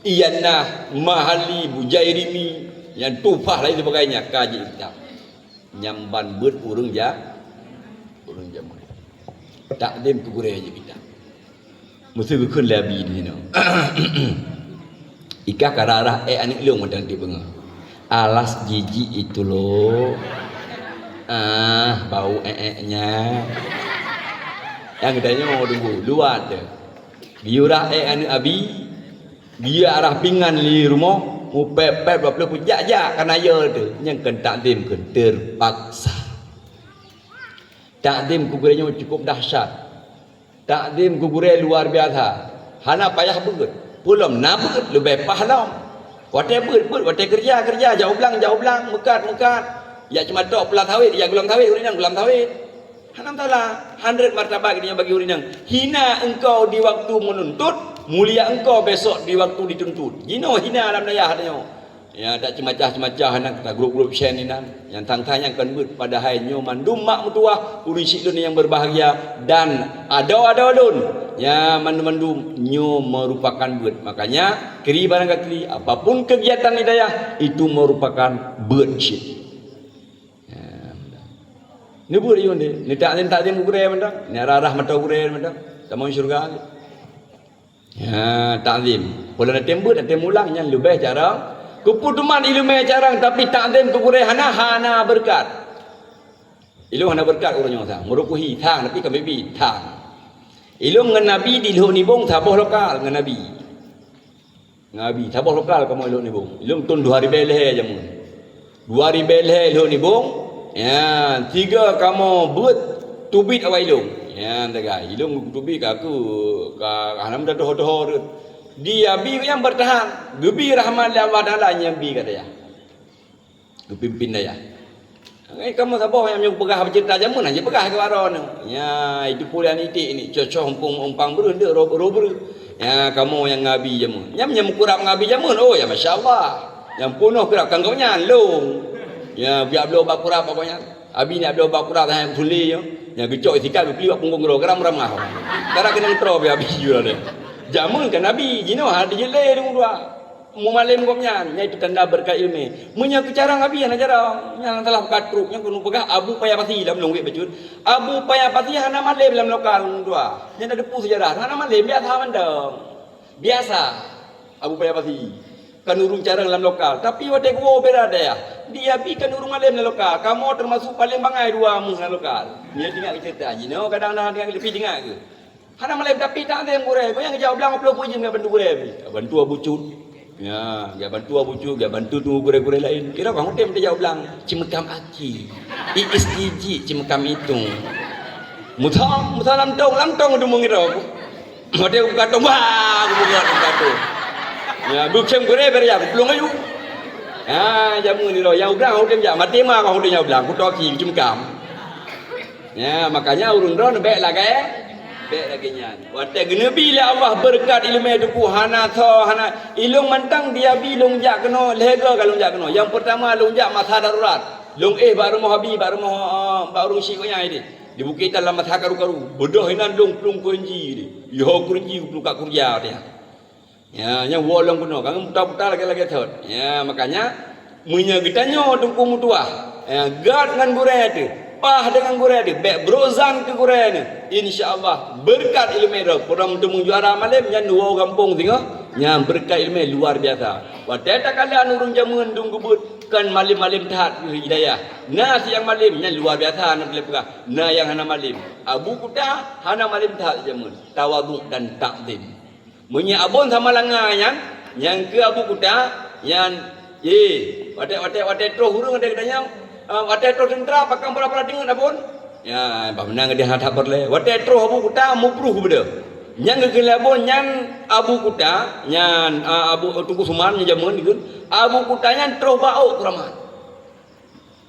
Iyannah, Mahalli, Bujairimi, nyang Tuhfah lain sebagainya, ka jikitab. Nyang ban beuet ureueng ja-, ureueng jameun. Takzim keu gurèe jikitab. Meuseu geukheun lé Abi di sinoe. Ikah ka rarah èk aneuk lôn mantong tiep beungoh. Alas jijik itu loh. Ah, bau èk-èk nyan. Nyang geutanyoe tunggu, luwa teuh. Geuyue rah èk aneuk Abi, geuyue arah pingan lé rumoh, mupèp-pèp dua ploh peuet jak-jak ka na yo teuh, nyang kheun takzim kheun teupaksa. Takzim keu gurèe nyoe cukup dahsyat. Takzim keu gurèe luar biasa. Hana payah beuet. Peue lom na beuet, leubeh paih lom. Watèe beuet, beuet, watèe keureuja, keureuja, jak u blang, jak u blang, meukat, meukat. Jak ceumatok pula sawét, jak geulam sawét, ureueng inong geulam sawét. Hana masalah, han rhot martabat geutanyoe bagi ureueng inong. Hina engkau di waktu menuntut, mulia engkau besok di waktu dituntut. Jinoe hina lam dayah tanyoe. Ya, dak ceumacah-ceumacah nyan, ka grup-grup syen inan. Nyang tang-tang nyang kon beuet, padahai nyoe mandum mak meutuwah, ureueng syik lôn nyang berbahagia, dan adoe-adoe lôn. Ya, mandum-mandum nyoe merupakan beuet. Makanya, kiri barang ka kiri, apapun kegiatan di dayah, itu merupakan beuet syik. Ya, mudah. Ni beuet yue ni, ni takzim-takzim keu gurèe mantong, ni arah-arah mata gurèe mantong, tamong syeuruga. Ha, takzim. Peue lom na tem beuet, na tem ulang, nyan leubeh carông. Keupeue teuma ileumèe carông, tapi takzim keu gurèe hana, hana beureukat. Ilôn hana beureukat uroe nyoe sang. Meurukuhi sang, tapi ka mibi sang. Ilôn ngon Nabi di Lhok Nibong saboh lokal ngon Nabi. Ngon Nabi saboh lokal kamoe Lhok Nibong. Ilôn thôn dua ribèe lhèe jameun. Dua ribèe lhèe Lhok Nibong, ya, tiga kamoe beuet teubiet awai ilôn. Ya, tagai. Ilôn teubiet ka aku, ka hana meudadoh-doh rot. Di Abi nyang bertahan, geubi rahmat lé Allah Taala nyang bi ka dayah. Geupimpin dayah. Ngai kamoe saboh nyang meunyoe peugah beucerita jameun, hana peugah keu baroe nyoe. Nya, itu pulan itik ni, cocoh umpung umpang breuh, ndeuek ro-, ro breuh. Nya, kamoe nyang ngabi jameun. Nyam nyang meukurab ngabi jameun, oh, ya, masya Allah. Nyang peunoh kurab kang gobnyan, lôn. Nya, biak bloe bak kurab bak gobnyan. Abi nak bloe bak kurab, hana peusulet nyoe. Nya, geucok isikat, geupli bak punggong droe, geram-ram ngah. Kara keunong troe, bi abi jura deh. Jameun kan Abi, jinoe hana dijilé deungon dua. Mumalém gobnyan, nyan itu tanda beureukat ileumèe. Meunyoe keu carông Abi hana carông, nyan salah buka trok, nyan keuneuk peugah Abu Paya Pasi lam lôn gét bacut. Abu Paya Pasi hana malém lam lokal lôn dua. Nyan na deupeu seujarah, hana malém, biasa mantong. Biasa. Abu Paya Pasi. Kan ureueng carông lam lokal, tapi watèe geuwoe beda dayah. Di Abi kan ureueng malém lam lokal, kamoe teumasuk paleng bangai dua meuh lam lokal. Nyan teuingat keu ceurita jinoe, kadang na teuingat keu, leupie teuingat keu. Hana malém tapi takzim gurèe. Gobnyan geujak u blang, ploh peuet jeuem geubantu gurèe. Bantu Abu Cut. Ya, geubantu Abu Cut, geubantu teungku gurèe-gurèe laén. Kira bang udép geujak u blang. Ceumeukam aki. I S T J ceumeukam itu. Musa, Musa lam tong, lam tong tu meungira. Watèe buka tong, wah, aku buka tong. Ya, bucém gurèe beri aku, pelong ayu. Ya, jameun ni loh. Nyang u blang udép jak. Maté ma kah udép nyang u blang. Kutoki, ceumeukam. Ya, makanya ureueng droeneuh bèk lagèe, bèk lagèe nyan. Watèe geuneubi lé Allah beureukat ileumèe teungku, hana soe, hana ilôn mantong di Abi lôn jak keunoe, lhèe goe ka lôn jak keunoe. Nyang peurtama lôn jak masa darurat. Lôn éh bak rumoh Abi, bak rumoh, eh, bak ureueng syik gobnyan idéh. Di Bukit Hitam lam masa karu-karu. Beudôh inan lôn plueng keureuji idéh. Yoh keureuji plueng ka keureuja idéh. Ya, nyang woe lom keunoe, ka puta-puta lagèe-lagèe thot. Ya, makanya, meunyoe geutanyoe teungku meutuah, ya, gèt ngon gurèe teuh, paih deungon gurèe teuh, bèk brôk zan keu gurèe nyoe. Insya Allah, beureukat ileumèe droe, pura meuteumèe juara malém, nyan dua gampông singoh, nyan beureukat ileumèe luar biasa. Watèe takalon ureueng jameun dum geubeuet, kon malém-malém that hidayah. Na si nyang malém, nyan luar biasa, na boleh peugah. Na nyang hana malém. Abu Kuta hana malém that jameun. Tawadhu dan takzim. Meunyoe Abon Samalanga nyan, nyang keu Abu Kuta, nyan, eh, watèe, watèe, watèe troh ureueng ada geutanyoe, eh, watèe troh teuntra pakon pura-pura deungon Abon. Ya, bah meunan geutanyoe hana that peureulèe. Watèe troh Abu Kuta, mupruh geubeudôh. Nyang geukheun lé Abon nyan Abu Kuta, nyan, eh, Abu Teungku Suman nyang jameun dikeue. Abu Kuta nyan troh bak ôk keuramat.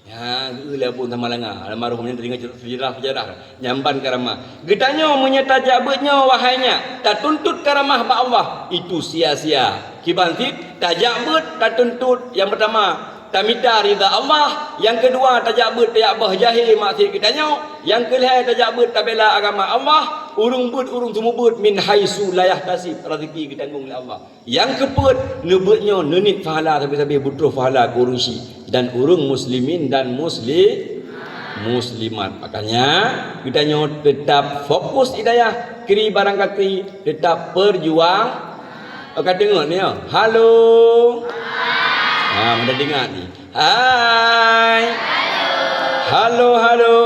Ya, geuh lé Abon Samalanga, almarhum nyan teuingat seujarah-seujarah nyang ban karamah. Geutanyoe meunyoe tajak beuet nyoe, wahai nyak, tatuntut karamah bak Allah, itu sia-sia. Kiban cit, tajak beuet tatuntut, nyang peurtama, tamita ridha Allah, nyang keudua, tajak beuet tajak boh jahé maksiet geutanyoe, nyang keulhèe tajak beuet tabela agama Allah, ureueng beuet ureueng seumeubeuet min haitsu la yahtasib, raseuki geutanggong lé Allah. Nyang keupeuet, neubeuet nyoe neuniet pahala sabe-sabe beutroh pahala keu ureueng syik dan ureueng muslimin dan musli-, muslimat. Makanya, geutanyoe teutap fokus hidayah, kri barang katri, teutap peujuang. Oh, ka deungö ni, oh. Halo. Ha, mudah dengar ni. Hai. Halo, halo.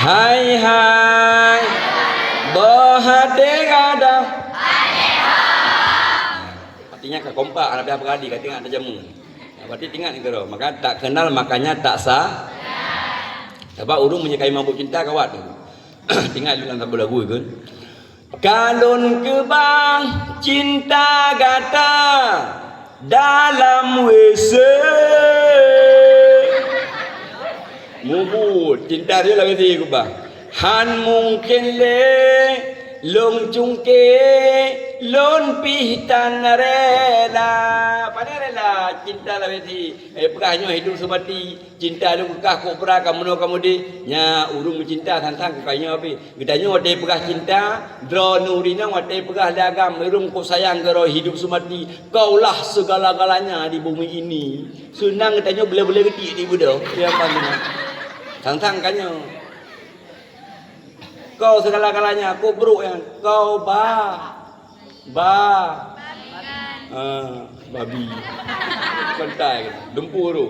Hai, hai. Boh até gata. Artinya ka kompak, hana payah peugah lé, ka teuingat ata jameun. Berarti teuingat ni keudroe. Maka tak kenal, makanya tak sa-, sabab ureueng meunyoe ka mabök cinta, ka wat tu. Teuingat lôn lam saboh lagu ikheun. Ka lôn keubah cinta gata dalam W C. Mubuet cinta dia lam W C keubah. Han mungken lé lôn cungke, lôn pih tan rela. Pane rela cinta lam W C. Eh, peugah nyoe hidup seumati. Cinta lôn keu kah kobra, ka meunoe ka meudeh. Nya, ureueng meucinta sang-sang keu kayée pih. Geutanyoe watée peugah cinta, droeneuh rinong watée peugah lé agam, ureueng kok sayang keudroe hidup seumati. Kaulah segala-galanya di bumi ini. Seunang geutanyoe beulée-beulée geutik di beudôh. Ya, apa guna? Sang-sang ka nyoe. Kau segala-galanya, kok brok nyan. Kau ba. Ba. Ah, babi. Kontai. Dempu tu.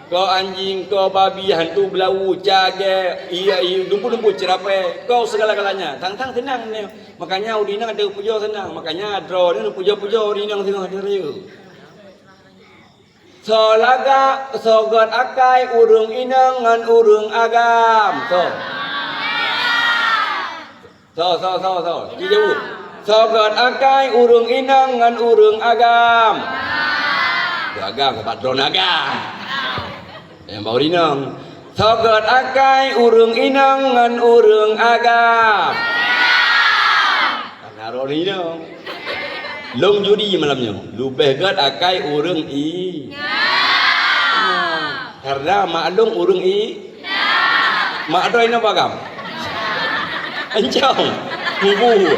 Ko anjing, ko babi, hantu beulawu, cagée, iya, iya, dumpu-dumpu ceurapée, ko segala-galanya. Tang-tang seunang nyoe. Makanya ureueng inong teupujoe seunang. Makanya droe nyoe pujoe-pujoe ureueng inong singoh di raya. Soe lagak, soe gét akai ureueng inong ngon ureueng agam. Soe. Soe, soe, soe, soe. Ci jaweueb. Soe gét akai ureueng inong ngon ureueng agam. Ureueng agam sabab droeneuh agam. Nyang bak ureueng inong. Soe gét akai ureueng inong ngon ureueng agam. Karena ureueng inong. Lôn judi malam nyoe. Leubeh gét akai ureueng i. Karena mak lôn ureueng i. Mak droe inong bak agam. Encong. Mubu.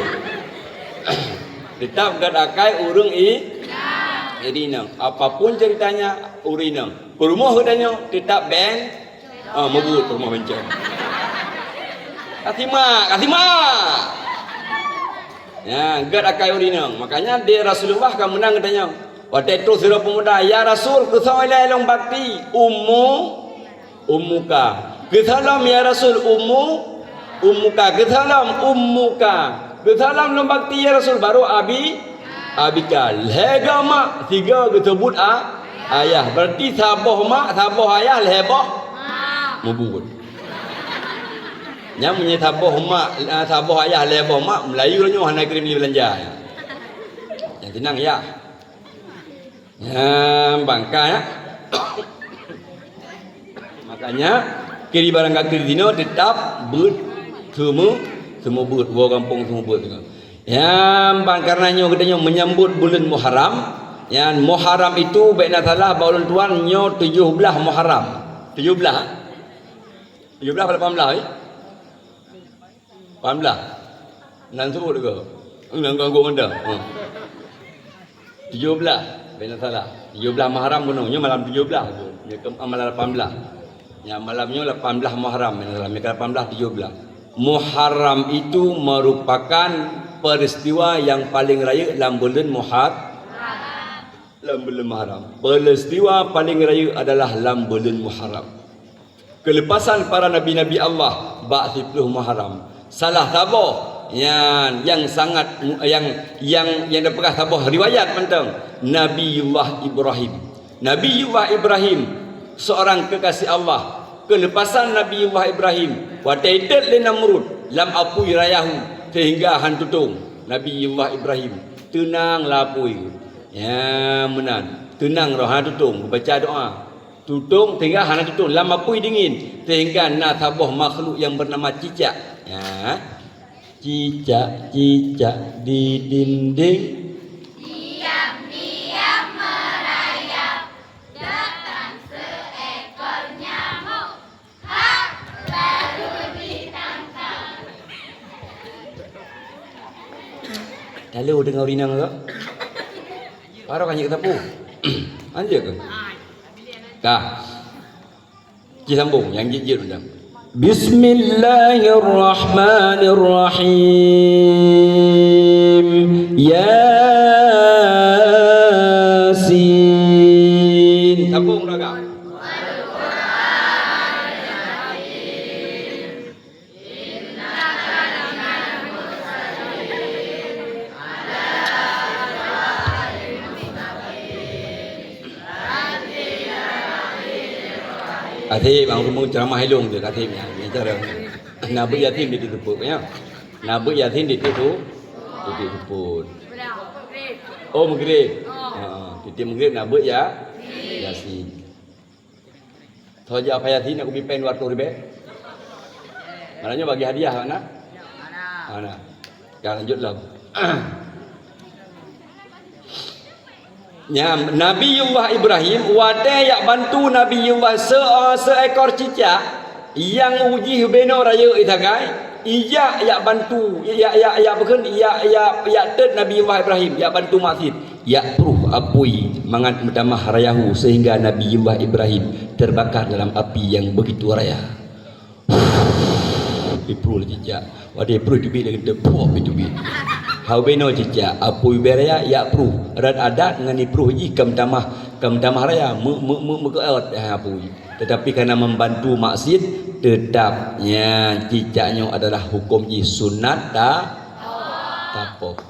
Tetap gét akai ureueng i. Jadi inong. Apapun ceritanya, ureueng inong. Peurumoh geutanyoe tetap ben. Ah, mubu peurumoh bencong. Ka simak, ka simak. Ya, gét akai ureueng inong. Makanya di Rasulullah ka meunan geutanyoe. Watée troh sidroe peumuda, "Ya Rasul, keu soe ilée lôn bakti?" "Ummu, ummuka." "Keu soe lom, ya Rasul?" "Ummu, ummuka." "Keu soe lom?" "Ummuka." "Keu soe lom lôn bakti, ya Rasul?" "Baru abi, abika." Lhée go mak, sigo geuseubut a, ayah. Berarti saboh mak, saboh ayah, lhée boh mubu. Nyan meunyoe saboh mak, ah, saboh ayah lhée boh mak, Meulayu nyoe hana kirém lé beulanja. Nyang tenang ya. Nyan bangka ya. Makanya kiri barang kaki di sinoe tetap beuet semua, semua beuet, dua gampông semua beuet. Nyan bang karena nyoe geutanyoe menyambut buleuen Muharram. Nyan Muharram itu bék na salah bak ulôn tuan nyoe tujoh blaih Muharram. Tujoh blaih. Tujoh blaih lapan blaih, eh? Lapan blaih. Nan suruh deungoe. Nan ganggu anda. Ha. Tujoh blaih, bina salah. Tujoh blaih Muharram bunoe. Nyoe malam tujoh blaih tu. Nyoe ke, ah, malam lapan blaih. Ya, malam nyoe lapan blaih Muharram, bina salah. Mika lapan blaih, tujoh blaih. Muharram itu merupakan peristiwa yang paling rayeuk lam buleuen Muhar-, lam buleuen Muharram. Peristiwa paling rayeuk adalah lam buleuen Muharram. Keulepasan para nabi-nabi Allah bak siplôh Muharram. Salah saboh nyan nyang sangat mu-, nyang, nyang, nyang teupeugah saboh riwayat mantong, Nabiullah Ibrahim. Nabiullah Ibrahim, seorang kekasih Allah. Keulepasan Nabiullah Ibrahim watée itet lé Namrud lam apui rayahu sehingga han tutong. Nabiullah Ibrahim teunang lam apui. Ya, meunan. Teunang roh, han tutong, geubaca doa. Tutong sehingga hana tutong, lam apui dingin, sehingga na saboh makhluk yang bernama cicak. Ya. Cicak-cicak di dinding. Diam-diam merayap, datang seekor nyamuk. Hap, lalu ditangkap. Lalu dengan ureueng inong tu. Baru kan cek sapu. Lanjut ke? Ka. Ci sambung, nyang jeuet-jeuet macam. Bismillahirrahmanirrahim. Yasin. Sambung, Raga. Até bang rumoh ceramah ilong tu, até nyan. Nyan cara. Na beuet Yasin di teupot, ya. Na beuet Yasin di teupot. Di teupot. Oh, Maghrib. Ha, tiep Maghrib na beuet ya. Yasin. Soe jak hafai Yasin, nak kubi péng dua ratus ribèe. Malam nyoe bagi hadiah, mana? Mana? Ka lanjut lom. Nya, Nabiullah Ibrahim, watèe jak bantu Nabiullah se-, seuekor cicak nyang uji beunong rayeuk sagai, ijak jak bantu, jak, jak, jak peukheun, jak, jak, jak teuet Nabiullah Ibrahim, jak bantu mak sit. Jak pruh apui mangat meutamah rayahu, sehingga Nabiullah Ibrahim terbakar dalam api yang begitu raya. Ipruh lé cicak. Watèe ipruh teubiet lé geuntèe, pruh ipruh teubiet. Hana beunong cicak, apui bèe raya, jak pruh. Rot adat ngon ipruh jih ka meutamah Ka meutamah raya, me-, me-, me-, meukeut, ha, pui. Tetapi karena membantu maksiat, tetap nyan cicak nyoe adalah hukum jih sunat ta-, tapoh.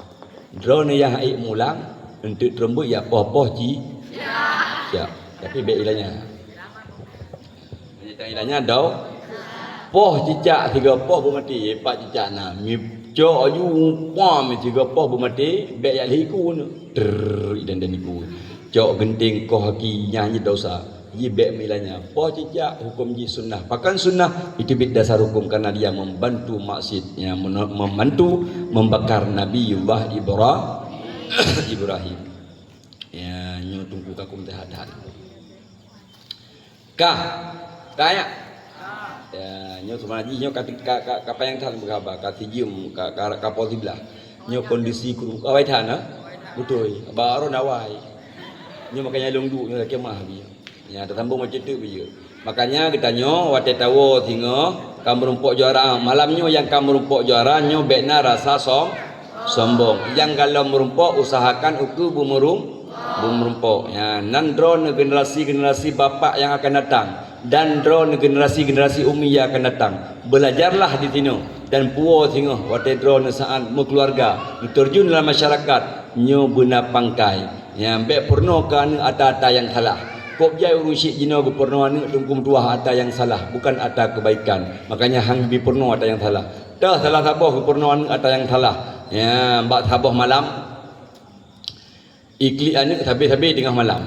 Droeneuh nyang hana mulang, eunteuk teureumbeuk ya poh-poh ci-, cak. Tapi bèk ilanya. Meunyoe tangilan nyan dau, poh cicak sigoe poh beumaté, pat cicak na. Mi cok aju pam sigoe poh beumaté, bèk yak lhèe iku nyoe. Trrrr, dan, dan iku. Cok geunteng koh aki nyan jeuet dosa. Ji bèk meuilan nyan. Poh cicak hukum jih sunnah. Pakon sunnah? Itu bit dasar hukum karena dia membantu maksiat, ya, meno-, membantu membakar Nabiullah Ibra-, Ibrahim. Ya, nyoe tungku kakum tehat-tehat. Ka. Ka, ya? Ya, nyoe seumana jih nyoe ka, ka, ka, ka panyang that beuraba, ka sijeuem, ka, ka, ka poh siblaih. Nyoe kondisi kru awai that, ha? Beutôi. Baru awai. Nyoe makanya lôn duek nyoe lakèe mah lagi. Ya, teusambông macam tu beu. Makanya geutanyoe watèe tawoe singoh ka meurumpok juara. Malam nyoe nyang ka meurumpok juara nyoe bèk na rasa som-, sombong. Nyang galom meurumpok usahakan ukeue beumeurum-, beumeurumpok. Ya, nan droeneuh generasi-generasi bapak nyang akan datang dan droeneuh generasi umi nyang akan datang. Belajarlah di sinoe dan puwoe singoh watèe droeneuh saat meukeuluwarga, neuteurjun lam masyarakat, nyoe beuna pangkai. Nyan bèk peurunoe keu aneuk ata-ata nyang salah. Kok jai ureueng syik jinoe geupeurunoe aneuk teungku meutuwah ata nyang salah, bukan ata keubaikan. Makanya han geupeurunoe ata nyang salah. Teuh salah saboh geupeurunoe aneuk ata nyang salah. Nyan bak saboh malam, iklik aneuk sabe-sabe teungoh malam.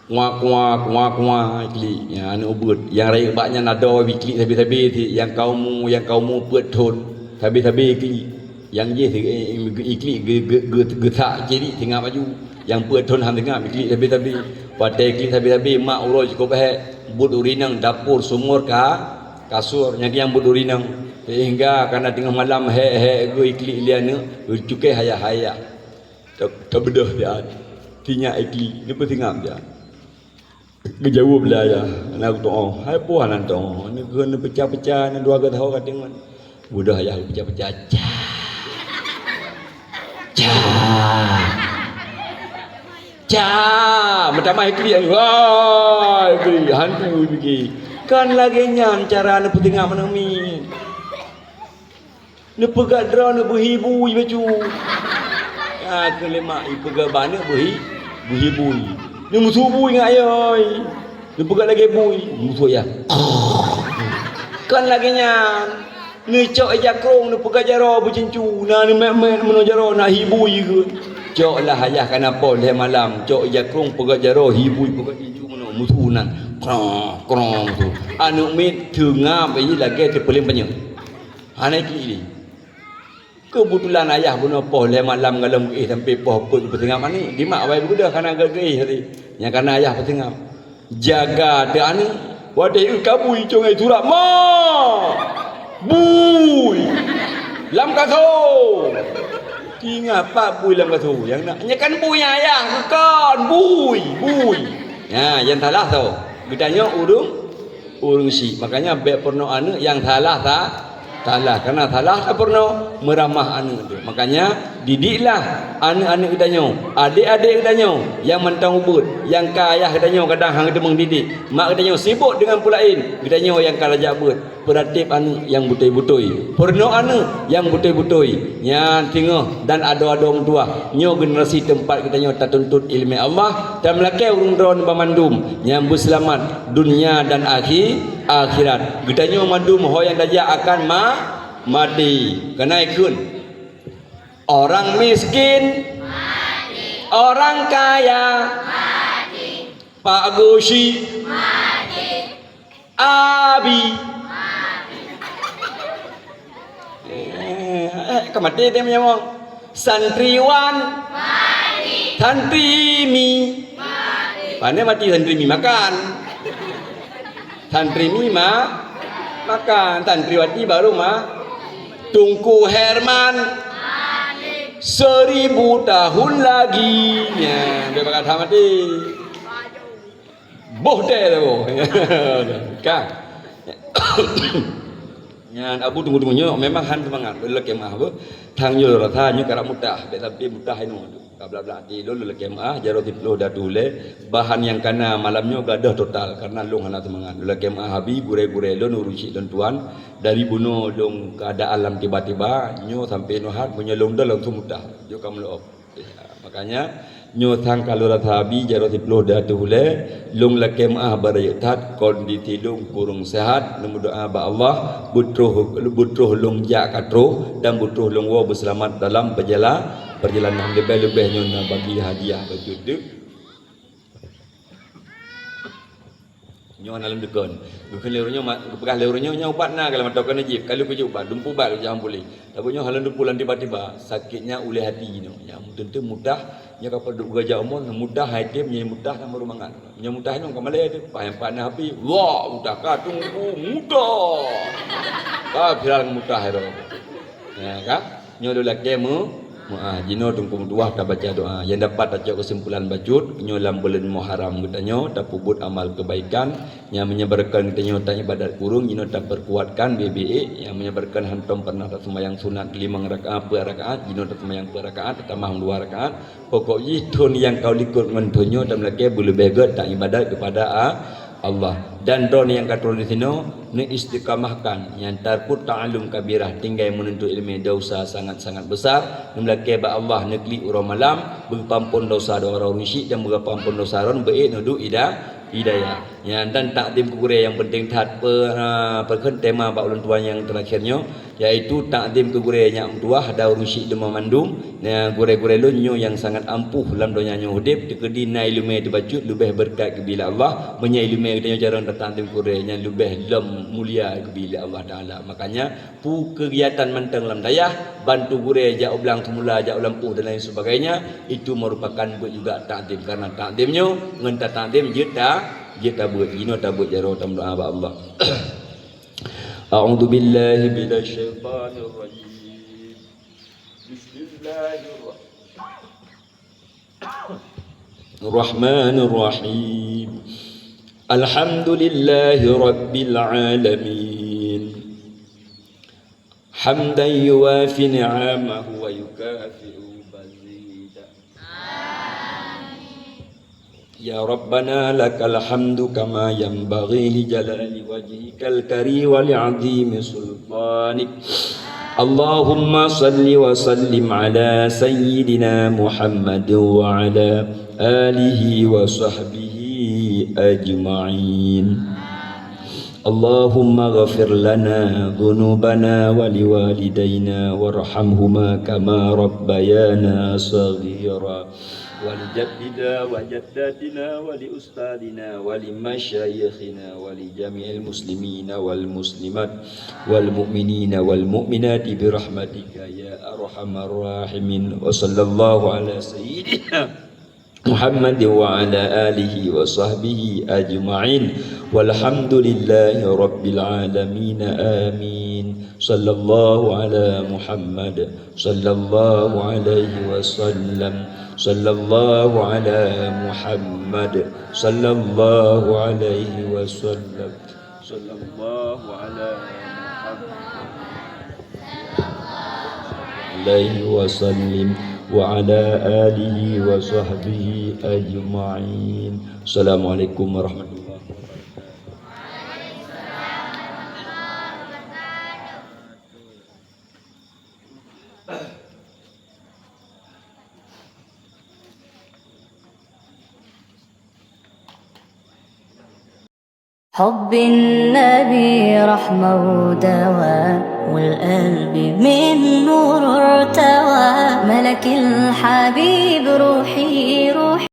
Kuak, kuak, kuak, kuak, iklik. Nyan aneuk ubeut. Nyang rayeuk bak nyan adoe iklik sabe-sabe, nyang ka umu, nyang ka umu peuet thon. Sabe-sabe iklik. Nyang jih, eh, iklik ge-, ge-, ge-, geusak cilik singoh baju. Nyang peuet thon han singoh iklik sabe-sabe. Watèe iklik sabe-sabe, mak uroe cukôp hék, buet ureueng inong dapur, sumur, ka-, kasur. Nyang, nyang buet ureueng inong. Sehingga kana teungoh malam hék-hék geuh iklik lé aneuk, geucukèh hayah-hayah. Ta-, tabeudôh siat. Sinyak iklik, neupeusingap siat. Geujaweueb lé ayah, "Hana kutu'oh." "Hai peue hana tu'oh?" "Neu-, keu neupeucah-peucah, neudua geuh saho ka deungon." Beudôh ayah geupeucah-peucah. Ca! Ca! Ca! Meutamah iklik, wah, iklik, hantu pike. Kan lagèe nyan cara neupeutinggai meunan miet. Neupeugah droeneuh beuhibui bacut. Ah, keu lé mak ipeugah bak aneuk beuhi-, beuhibui. Neumusu bui ngon ayah. Neupeugah lagèe bui, musu ayah. Kan lagèe nyan. Neucok ija krông neupeugah jaroe beucincu. Na neumèt-mèt meunoe jaroe na hibui keu. Cok lah ayah kana poh lhèe malam. Cok ija krông peugah jaroe hibui peugah cincu meunoe musu nan. Krong, krong tu. Aneuk miet teungab lagèe teupeuleum panyöt. Hana iklik lé. Keubeutulan ayah bunoe poh lhèe malam galom geuéh sampoe poh peuet geupeusingap aneuk. Dimak awai geubeudôh kana geuéh tadi. Nyang kana ayah peusingap. Jaga teuh aneuk. Watèe eu kabui cungai surat ma. Bui. Lam kaso. Tinggai pat bui lam kaso. Nyang na, nyan kan bui ayah, bukon. Bui, bui. Nyan, nyang salah soe? Geutanyoe ureueng Ureueng syik. Makanya bèk peurunoe aneuk nyang salah sa-, salah. Karena salah tapeurunoe meuramah aneuk tu. Makanya didiklah aneuk-aneuk geutanyoe, adék-adék geutanyoe nyang mantong ubeut, nyang ka ayah geutanyoe kadang han geuteumeung didik. Mak geutanyoe sibok deungon peue laén, geutanyoe nyang ka lajak beuet. Peuratéb aneuk nyang beutôi-beutôi. Peurunoe aneuk nyang beutôi-beutôi. Nyan singoh dan adoe-adoe meutuwah. Nyoe generasi teumpat geutanyoe tatuntut ileumèe Allah, tameulakèe ureueng droeneuh banmandum nyang beuseulamat dunia dan akhi-, akhirat. Geutanyoe mandum ho nyang tajak akan ma-, maté. Keunae kheun, orang miskin, orang kaya, Pak Gosi, Abi. Eh, eh, ka maté teuh meunyoe. Santriwan. Santri mi. Pane mati santri mi makan. Santri mi ma-, makan. Santriwati baru ma-, Tungku Herman. Seribu tahun lagi. Ya, dia bakal mati. Boh teh tu. Ka. Nyan Abu tunggu-tunggu nyoe memang han seumangat. Lé kemah apa? Thang nyoe rasa nyoe karap mutah. Bèk sampai mutah inoe tu. Blaih-blaih até lôn, lôn lakée meuáh, jaroe siplôh di ateueh ulée. Bahan nyang kana malam nyoe gadôh total, kareuna lôn hana seumangat. Lôn lakée meuáh Abi, gurée-gurée lôn, ureuëng chik lôn tuan, dari bunoe lôn keuadaan lam tiba-tiba, nyoe sampoe nyoe that, meunyoe lôn deuh langsung mutah. Jok ka meuleuob. Ya, makanya, nyoe sang ka lôn rasa Abi, jaroe siplôh di ateueh ulée, lôn lakée meuáh bak rayeuk that, kondisi lôn kureueng seuhat, lôn meudoá bak Allah, beutroh, beutroh lôn jak ka troh, dan beutroh lôn woe beuseulamat dalam peujala-, peurjalanan. Leubeh-leubeh nyoe na bagi hadiah bacut deuek. Nyoe hana lôn deukon. Geukheun lé ureuëng nyoe, ma-, geupeugah lé ureuëng nyoe, nyoe ubat na, ka lôn mantong keuneuk jieb, ka lheueh kujak ubat, dumpeue ubat, kujak han puléh. Tapi nyoe hana lôn dumpeue lam tiba-tiba, sakét nyan ulée hati jinoe. Nyang meuteuntu mutah, nyoe ka padub geuja umu, mutah hai tem, nyoe mutah na baru mangat. Nyoe mutah nyoe ka malée teuh, paih pat na api, wah, mutah ka teungku, mutah. Ka viral mutah ero. Ya kan? Nyoe lôn lakée meu-, meuáh. Jinoe Teungku meutuah tabaca doá. Nyang dapat tacok keusimpulan bacut, nyoe lam buleuen Muharram geutanyoe tapeubuet amal keubaikan nyang meunyabarkan geutanyoe taibadat kureueng, jinoe tapeurkuatkan biet-biet, nyang meunyabarkan hantom pernah taseumayang sunat limong rakaat, peuet rakaat, jinoe taseumayang peuet rakaat, tatamah dua rakaat. Pokok jih thon nyang ka likot ngon thon nyoe tameulakée beuleubeh gét taibadat keupada a-, Allah. Dan droeneuh nyang ka troh disinoe, neuistiqamahkan nyang tarkut ta'allum kabirah, tinggai meununtut iéleumé, desya sangat-sangat besar. Neumeulakée bak Allah, neuklik uroe malam, beugeupampon desya droe ureuëng syik dan beugeupampon desya droe beuék neuduek ida-, hidayah. Nyan dan takzim keu gurée nyang penting that pe-, a, peukheun tema bak ulôn tuan nyang teurakhir nyoe. Yaitu takzim keu gurée nyak meutuah dan ureuëng syik deungon mandum, na gurée-gurée lôn nyoe nyang sangat ampuh lam donya nyoe udeb, teukeudi na iéleumé teubacut leubeh beureukat geubri lé Allah, meunyoe iéleumé geutanyoe jarang tatakzim gurée nyan leubeh lom mulia geubri lé Allah Taala. Makanya, peue keugiatan mantong lam dayah, bantu gurée jak u blang seumula, jak u lampôh dan lain sebagainya, itu merupakan buet juga takzim. Karena takzim nyoe ngon tatakzim jeuet ta-, jeuet tabeuet, jinoe tabeuet jaroe tameudoá bak Allah. A'udzubillahi minasyaitonirrajim. Bismillahirrahmanirrahim. Alhamdulillahi rabbil alamin. Hamdan yuwafi ni'amahu wa yukafi'u mazida. Ya Rabbana lakal hamdu kama yanbaghi li jalali wajhikal karim wa li azimi sultanik. Allahumma salli wa sallim ala sayyidina Muhammad wa ala alihi wa sahbihi ajma'in. Allahumma ghafir lana dhunubana wa liwalidayna warhamhuma kama rabbayana saghira. Wa li jaddina wa jaddatina wa li ustadzina wa li masyayikhina wa li jami'il muslimina wal muslimat wal mu'minina wal mu'minati bi rahmatika ya arhamar rahimin. Wa sallallahu ala sayyidina Muhammad wa ala alihi wa sahbihi ajma'in. Walhamdulillahi rabbil alamin. Amin. Sallallahu ala Muhammad. Sallallahu alaihi wasallam. Sallallahu ala Muhammad. Sallallahu alaihi wasallam. Sallallahu ala Muhammad. Alaihi wasallim wa ala alihi wa sahbihi ajma'in. Assalamualaikum warahmatullahi wabarakatuh. حب النبي رحمة ودواء، والقلب من نور ارتوى. ملك الحبيب روحي، روحي.